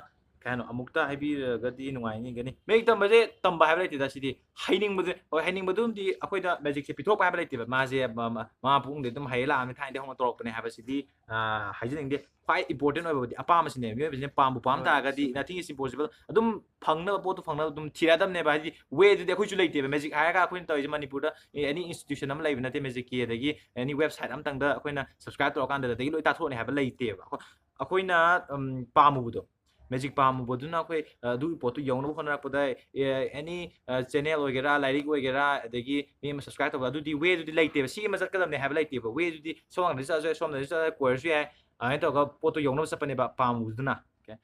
ꯀꯩ ꯍꯥꯏꯅꯣ, ꯑꯃꯨꯛꯇ ꯍꯥꯏꯕꯤꯔꯒꯗꯤ ꯅꯨꯡꯉꯥꯏꯅꯤꯒꯅꯤ꯫ ꯃꯦꯖꯤꯛ ꯇꯝꯕꯁꯦ ꯇꯝꯕ ꯍꯥꯏꯕ ꯂꯩꯇꯦꯗ꯫ ꯁꯤꯗꯤ ꯍꯩꯅꯤꯡꯕꯁꯦ, ꯍꯣꯏ, ꯍꯩꯅꯤꯡꯕꯗꯨꯝꯗꯤ ꯑꯩꯈꯣꯏꯗ ꯃꯦꯖꯤꯛꯁꯦ ꯄꯤꯊꯣꯛꯄ ꯍꯥꯏꯕ ꯂꯩꯇꯦꯕ꯫ ꯃꯥꯁꯦ ꯃ-, ꯃ-, ꯃꯃꯥ ꯄꯨꯛꯅꯨꯡꯗꯩ ꯑꯗꯨꯝ ꯍꯩꯔ ꯂꯥꯛꯑꯕꯅꯤ, ꯊꯥꯏꯅꯗꯒꯤ ꯍꯧꯅ ꯇꯧꯔꯛꯄꯅꯦ ꯍꯥꯏꯕꯁꯤꯗꯤ, ꯑ, ꯍꯥꯏꯖꯅꯤꯡꯗꯦ꯫ ꯈ꯭ꯋꯥꯏ important ꯑꯣꯏꯕꯗꯤ ꯑꯄꯥꯝꯕꯁꯤꯅꯦꯕ꯫ ꯃꯤꯑꯣꯏꯕꯁꯤꯅ ꯄꯥꯝꯕꯨ ꯄꯥꯝ ꯍꯣꯏ, ꯇꯥꯔꯒꯗꯤ, ꯆꯨꯝꯃꯦ꯫ Nothing is impossible꯫ ꯑꯗꯨꯝ ꯐꯪꯅꯕ ꯄꯣꯠꯇꯣ ꯐꯪꯅꯕ ꯑꯗꯨꯝ ꯊꯤꯔꯛꯑꯗꯕꯅꯦꯕ꯫ ꯍꯥꯏꯗꯤ, way ꯗꯨꯗꯤ ꯑꯩꯈꯣꯏꯁꯨ ꯂꯩꯇꯦꯕ꯫ ꯃꯦꯖꯤꯛ ꯍꯥꯏꯔꯒ ꯑꯩꯈꯣꯏꯅ ꯇꯧꯔꯤꯁꯦ ꯃꯅꯤꯄꯨꯔꯗ, ꯑꯦ, any institution ꯑꯃ ꯂꯩꯕ ꯅꯠꯇꯦ ꯃꯦꯖꯤꯛꯀꯤ, ꯑꯗꯒꯤ any website ꯑꯃꯇꯪꯗ ꯑꯩꯈꯣꯏꯅ subscribe ꯇꯧꯔꯀꯥꯟꯗ ꯑꯗꯒꯤ ꯂꯣꯏ ꯇꯥꯊꯣꯛꯑꯅꯤ ꯍꯥꯏꯕ ꯂꯩꯇꯦꯕ꯫ ꯑꯩꯈꯣꯏ-, ꯑꯩꯈꯣꯏꯅ, ꯎꯝ, ꯄꯥꯝꯃꯨꯕꯗꯣ, ꯃꯦꯖꯤꯛ ꯄꯥꯝꯃꯨꯕꯗꯨꯅ ꯑꯩꯈꯣꯏ, ꯑ, ꯑꯗꯨꯒꯤ ꯄꯣꯠꯇꯨ ꯌꯧꯅꯕ ꯍꯣꯠꯅꯔꯛꯄꯗ, ꯑꯦ, any, ꯑ, channel ꯑꯣꯏꯒꯦꯔꯥ, ꯂꯥꯏꯔꯤꯛ ꯑꯣꯏꯒꯦꯔꯥ, ꯑꯗꯒꯤ ꯃꯤ ꯑꯃ subscribe ꯇꯧꯕ, ꯑꯗꯨꯗꯤ way ꯗꯨꯗꯤ ꯂꯩꯇꯦꯕ꯫ ꯁꯤ ꯑꯃ ꯆꯠꯀꯗꯕꯅꯦ ꯍꯥꯏꯕ ꯂꯩꯇꯦꯕ꯫ Way ꯗꯨꯗꯤ ꯁꯣꯝ ꯅꯥꯀꯟꯗ ꯆꯠꯂꯁꯨ ꯌꯥꯏ, ꯁꯣꯝꯗꯁꯨ ꯆꯠꯂ ꯀꯣꯏꯔꯁꯨ ꯌꯥꯏ꯫ ꯑꯗꯨꯃꯥꯏꯅ ꯇꯧꯔꯒ ꯄꯣꯠꯇꯣ ꯌꯧꯅꯕ ꯆꯠꯄꯅꯦꯕ ꯄꯥꯝꯃꯨꯕꯗꯨꯅ꯫ Okay꯫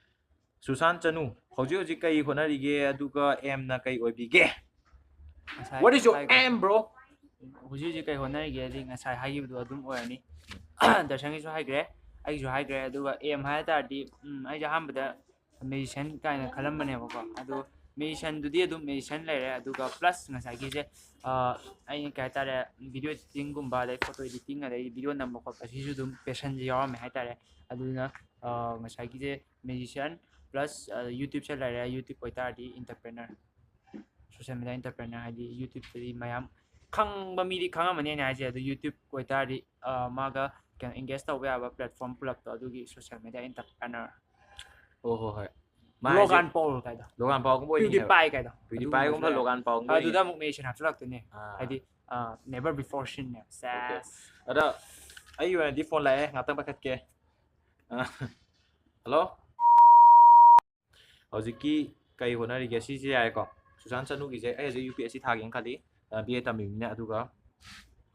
ꯁꯨꯁꯥꯟ ꯆꯅꯨ, ꯍꯧꯖꯤꯛ ꯍꯧꯖꯤꯛ ꯀꯩ ꯍꯣꯠꯅꯔꯤꯒꯦ? ꯑꯗꯨꯒ aim ꯅ ꯀꯩ ꯑꯣꯏꯕꯤꯒꯦ? ꯉꯁꯥꯏ What is your ꯍꯥꯏꯈ꯭ꯔꯦ꯫ Aim, bro? ꯍꯧꯖꯤꯛ ꯍꯧꯖꯤꯛ ꯀꯩ ꯍꯣꯠꯅꯔꯤꯒꯦ ꯍꯥꯏꯗꯤ ꯉꯁꯥꯏ ꯍꯥꯏꯈꯤꯕꯗꯣ ꯑꯗꯨꯝ ꯑꯣꯏꯔꯅꯤ꯫ ꯗꯔꯁꯟꯒꯤꯁꯨ ꯍꯥꯏꯈ꯭ꯔꯦ, ꯑꯩꯒꯤꯁꯨ ꯍꯥꯏꯈ꯭ꯔꯦ꯫ ꯑꯗꯨꯒ aim ꯍꯥꯏ ꯇꯥꯔꯗꯤ, ꯎꯝ, ꯑꯩꯁꯦ ꯑꯍꯥꯟꯕꯗ musician ꯀꯥꯏꯅ ꯈꯜꯂꯝꯕꯅꯦꯕꯀꯣ꯫ ꯑꯗꯣ musician ꯗꯨꯗꯤ ꯑꯗꯨꯝ musician ꯂꯩꯔꯦ꯫ ꯑꯗꯨꯒ plus ꯉꯁꯥꯏꯒꯤꯁꯦ, ꯑ, ꯑꯩꯅ ꯀꯩ ꯍꯥꯏꯇꯥꯔꯦ, video editing ꯒꯨꯝꯕ, ꯑꯗꯩ photo editing, ꯑꯗꯩ video ꯅꯝꯕ ꯈꯣꯠꯄ, ꯁꯤꯁꯨ ꯑꯗꯨꯝ passion ꯁꯦ ꯌꯥꯎꯔꯝꯃꯦ ꯍꯥꯏꯇꯥꯔꯦ꯫ ꯑꯗꯨꯅ, ꯑ, ꯉꯁꯥꯏꯒꯤꯁꯦ musician plus, ꯑ, YouTube ꯁꯦ ꯂꯩꯔꯦ꯫ YouTube ꯑꯣꯏꯇꯥꯔꯗꯤ entrepreneur, social media entrepreneur, ꯍꯥꯏꯗꯤ YouTube ꯇꯗꯤ ꯃꯌꯥꯝ ꯈꯪꯕ ꯃꯤꯗꯤ ꯈꯪꯉꯝꯃꯅꯤ ꯑꯩꯅ ꯍꯥꯏꯁꯦ꯫ ꯑꯗꯨ YouTube ꯑꯣꯏꯇꯥꯔꯗꯤ, ꯑ, ꯃꯥꯒ ꯀꯩꯅꯣ engage ꯇꯧꯕ ꯌꯥꯕ platform ꯄꯨꯂꯞꯇꯣ, ꯑꯗꯨꯒꯤ social media entrepreneur꯫ ꯑꯣ, ꯍꯣꯏ, ꯍꯣꯏ꯫ ꯃꯥ ꯍꯥꯏꯁꯦ ꯂꯣꯒꯥꯟ ꯄꯣꯜ ꯀꯥꯏꯗꯣ꯫ ꯂꯣꯒꯥꯟ ꯄꯥꯎꯒꯨꯝꯕ ꯑꯣꯏꯅꯤꯡꯉꯦꯕ꯫ PewDiePie ꯀꯥꯏꯗꯣ꯫ PewDiePie ꯒꯨꯝꯕ ꯑꯗꯨꯒꯨꯝꯕꯁꯨ ꯂꯩ꯫ ꯂꯣꯒꯥꯟ ꯄꯥꯎꯒꯨꯝꯕ ꯑꯗꯨꯗ ꯑꯣꯏꯅꯤꯡꯉꯦꯕ꯫ ꯑꯃꯨꯛ musician ꯍꯥꯞꯆꯤꯜꯂꯛꯇꯣꯏꯅꯦ꯫ ꯑꯥ꯫ ꯍꯥꯏꯗꯤ, ꯑ, never before seen ꯅꯦ꯫ Okay꯫ ꯁꯦꯁ꯫ ꯑꯗ ꯑꯩꯒꯤ ꯑꯣꯏꯅꯗꯤ phone ꯂꯥꯛꯑꯦ, ꯉꯥꯛꯇꯪ ꯄꯥꯏꯈꯠꯀꯦ꯫ ꯑ, hello? ꯍꯧꯖꯤꯛꯀꯤ ꯀꯩ ꯍꯣꯠꯅꯔꯤꯒꯦ? ꯁꯤꯁꯦ ꯌꯥꯔꯦꯀꯣ꯫ ꯁꯨꯁꯥꯟ ꯆꯅꯨꯒꯤꯁꯦ ꯑꯩ ꯍꯧꯖꯤꯛ UPSC ꯊꯥꯒꯦꯅ ꯈꯜꯂꯤ꯫ ꯑ, BA ꯇꯝꯃꯤꯕꯅꯤꯅ꯫ ꯑꯗꯨꯒ,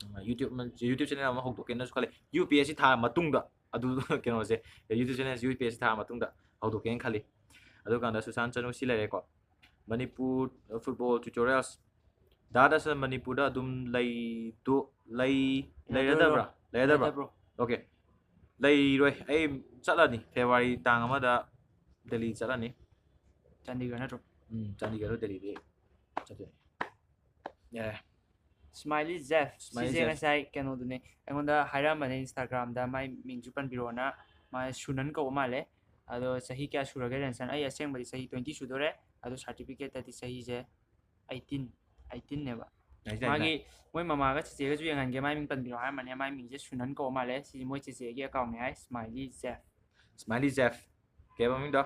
ꯎꯝ, YouTube, YouTube channel ꯑꯃ ꯍꯧꯗꯣꯛꯀꯦꯅꯁꯨ ꯈꯜꯂꯤ꯫ UPSC ꯊꯥꯔ ꯃꯇꯨꯡꯗ ꯑꯗꯨ ꯀꯩꯅꯣꯁꯦ, YouTube channel ꯁꯦ UPSC ꯊꯥꯔ ꯃꯇꯨꯡꯗ ꯍꯧꯗꯣꯛꯀꯦꯅ ꯈꯜꯂꯤ꯫ ꯑꯗꯨꯀꯥꯟꯗ ꯁꯨꯁꯥꯟ ꯆꯅꯨ ꯁꯤ ꯂꯩꯔꯦꯀꯣ꯫ Manipur football tutorials꯫ ꯗꯥ ꯗꯁ ꯃꯅꯤꯄꯨꯔꯗ ꯑꯗꯨꯝ ꯂꯩꯗꯣ-, ꯂꯩ-, ꯂꯩꯔꯗꯣꯏꯔꯣ? ꯂꯩꯔꯗꯕ꯭ꯔꯥ? ꯂꯩꯔꯗꯕ꯭ꯔꯥ? ꯂꯩꯔꯗꯕ꯭ꯔꯣ? Okay꯫ ꯂꯩꯔꯣꯏ꯫ ꯑꯩ ꯆꯠꯂꯅꯤ꯫ February ꯇꯥꯡ ꯑꯃꯗ ꯗꯦꯜꯂꯤ ꯆꯠꯂꯅꯤ꯫ ꯆꯥꯟꯗꯤꯒꯔ ꯅꯠꯇ꯭ꯔꯣ? ꯎꯝ, ꯆꯥꯟꯗꯤꯒꯔ ꯗꯦꯜꯂꯤꯗꯤ ꯆꯠꯇꯣꯏꯅꯦ꯫ ꯌꯥꯔꯦ꯫ ꯁ꯭ꯃꯥꯏꯂꯤ ꯖꯦꯐ꯫ ꯁ꯭ꯃꯥꯏꯂꯤ ꯁꯤꯁꯦ ꯖꯦꯐ꯫ ꯉꯁꯥꯏ ꯀꯩꯅꯣꯗꯨꯅꯦ, ꯑꯩꯉꯣꯟꯗ ꯍꯥꯏꯔꯛꯑꯝꯕꯅꯦ ꯏꯟꯁꯇꯥꯒ꯭ꯔꯥꯝꯗ, ꯃꯥꯏ ꯃꯤꯡꯁꯨ ꯄꯟꯕꯤꯔꯛꯑꯣꯅ꯫ ꯃꯥ ꯁꯨꯅꯟ ꯀꯧꯕ ꯃꯥꯜꯂꯦ꯫ ꯑꯗꯣ ꯆꯍꯤ ꯀꯌꯥ ꯁꯨꯔꯒꯦ ꯔꯦꯟꯁꯟ? ꯑꯩ ꯑꯁꯦꯡꯕꯗꯤ ꯆꯍꯤ twenty ꯁꯨꯗꯣꯔꯦ, ꯑꯗꯣ ꯁꯥꯔꯇꯤꯐꯤꯀꯦꯠꯇꯗꯤ ꯆꯍꯤꯁꯦ eighteen, eighteenꯅꯦꯕ꯫ ꯌꯥꯏ, ꯌꯥꯏ, ꯃꯥꯒꯤ ꯌꯥꯏ꯫ ꯃꯣꯏ ꯃꯃꯥꯒ ꯆꯦꯆꯦꯒꯁꯨ ꯌꯦꯡꯍꯟꯒꯦ, ꯃꯥꯏ ꯃꯤꯡ ꯄꯟꯕꯤꯔꯛꯑꯣ ꯍꯥꯏꯔꯝꯕꯅꯦ꯫ ꯃꯥꯏ ꯃꯤꯡꯁꯦ ꯁꯨꯅꯟ ꯀꯧꯕ ꯃꯥꯜꯂꯦ꯫ ꯁꯤꯁꯦ ꯃꯣꯏ ꯆꯦꯆꯦꯒꯤ ꯑꯦꯀꯥꯎꯟꯅꯦ ꯍꯥꯏ, ꯁ꯭ꯃꯥꯏꯂꯤ ꯖꯦꯐ꯫ ꯁ꯭ꯃꯥꯏꯂꯤ ꯖꯦꯐ꯫ ꯀꯩ ꯍꯥꯏꯕ ꯃꯃꯤꯡꯗꯣ?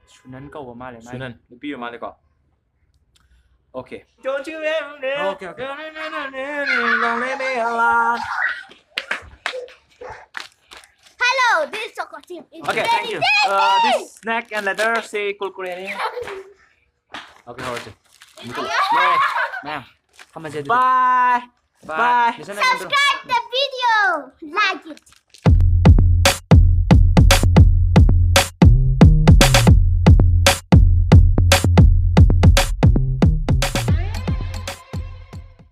ꯁꯨꯅꯟ ꯀꯧꯕ ꯃꯥꯜꯂꯦ ꯃꯥꯏ꯫ ꯁꯨꯅꯟ꯫ ꯅꯨꯄꯤ ꯑꯣꯏ ꯃꯥꯜꯂꯦꯀꯣ? Okay. Don't you ever Okay, okay. Hello, this is Choco Team. It's Okay, very thank you. Uh, this snack and leather say ꯀꯨꯔꯀꯨꯔꯦꯅꯦ꯫ Okay, ꯍꯧꯔꯁꯦ꯫ ꯌꯥꯔꯦ, ꯃꯌꯥꯝ ꯊꯝꯃꯁꯦ ꯑꯗꯨꯗꯤ꯫ Bye. Bye. Bye. ꯂꯤꯁꯟ ꯑꯩꯉꯣꯟꯗ꯫ Subscribe the video, like it.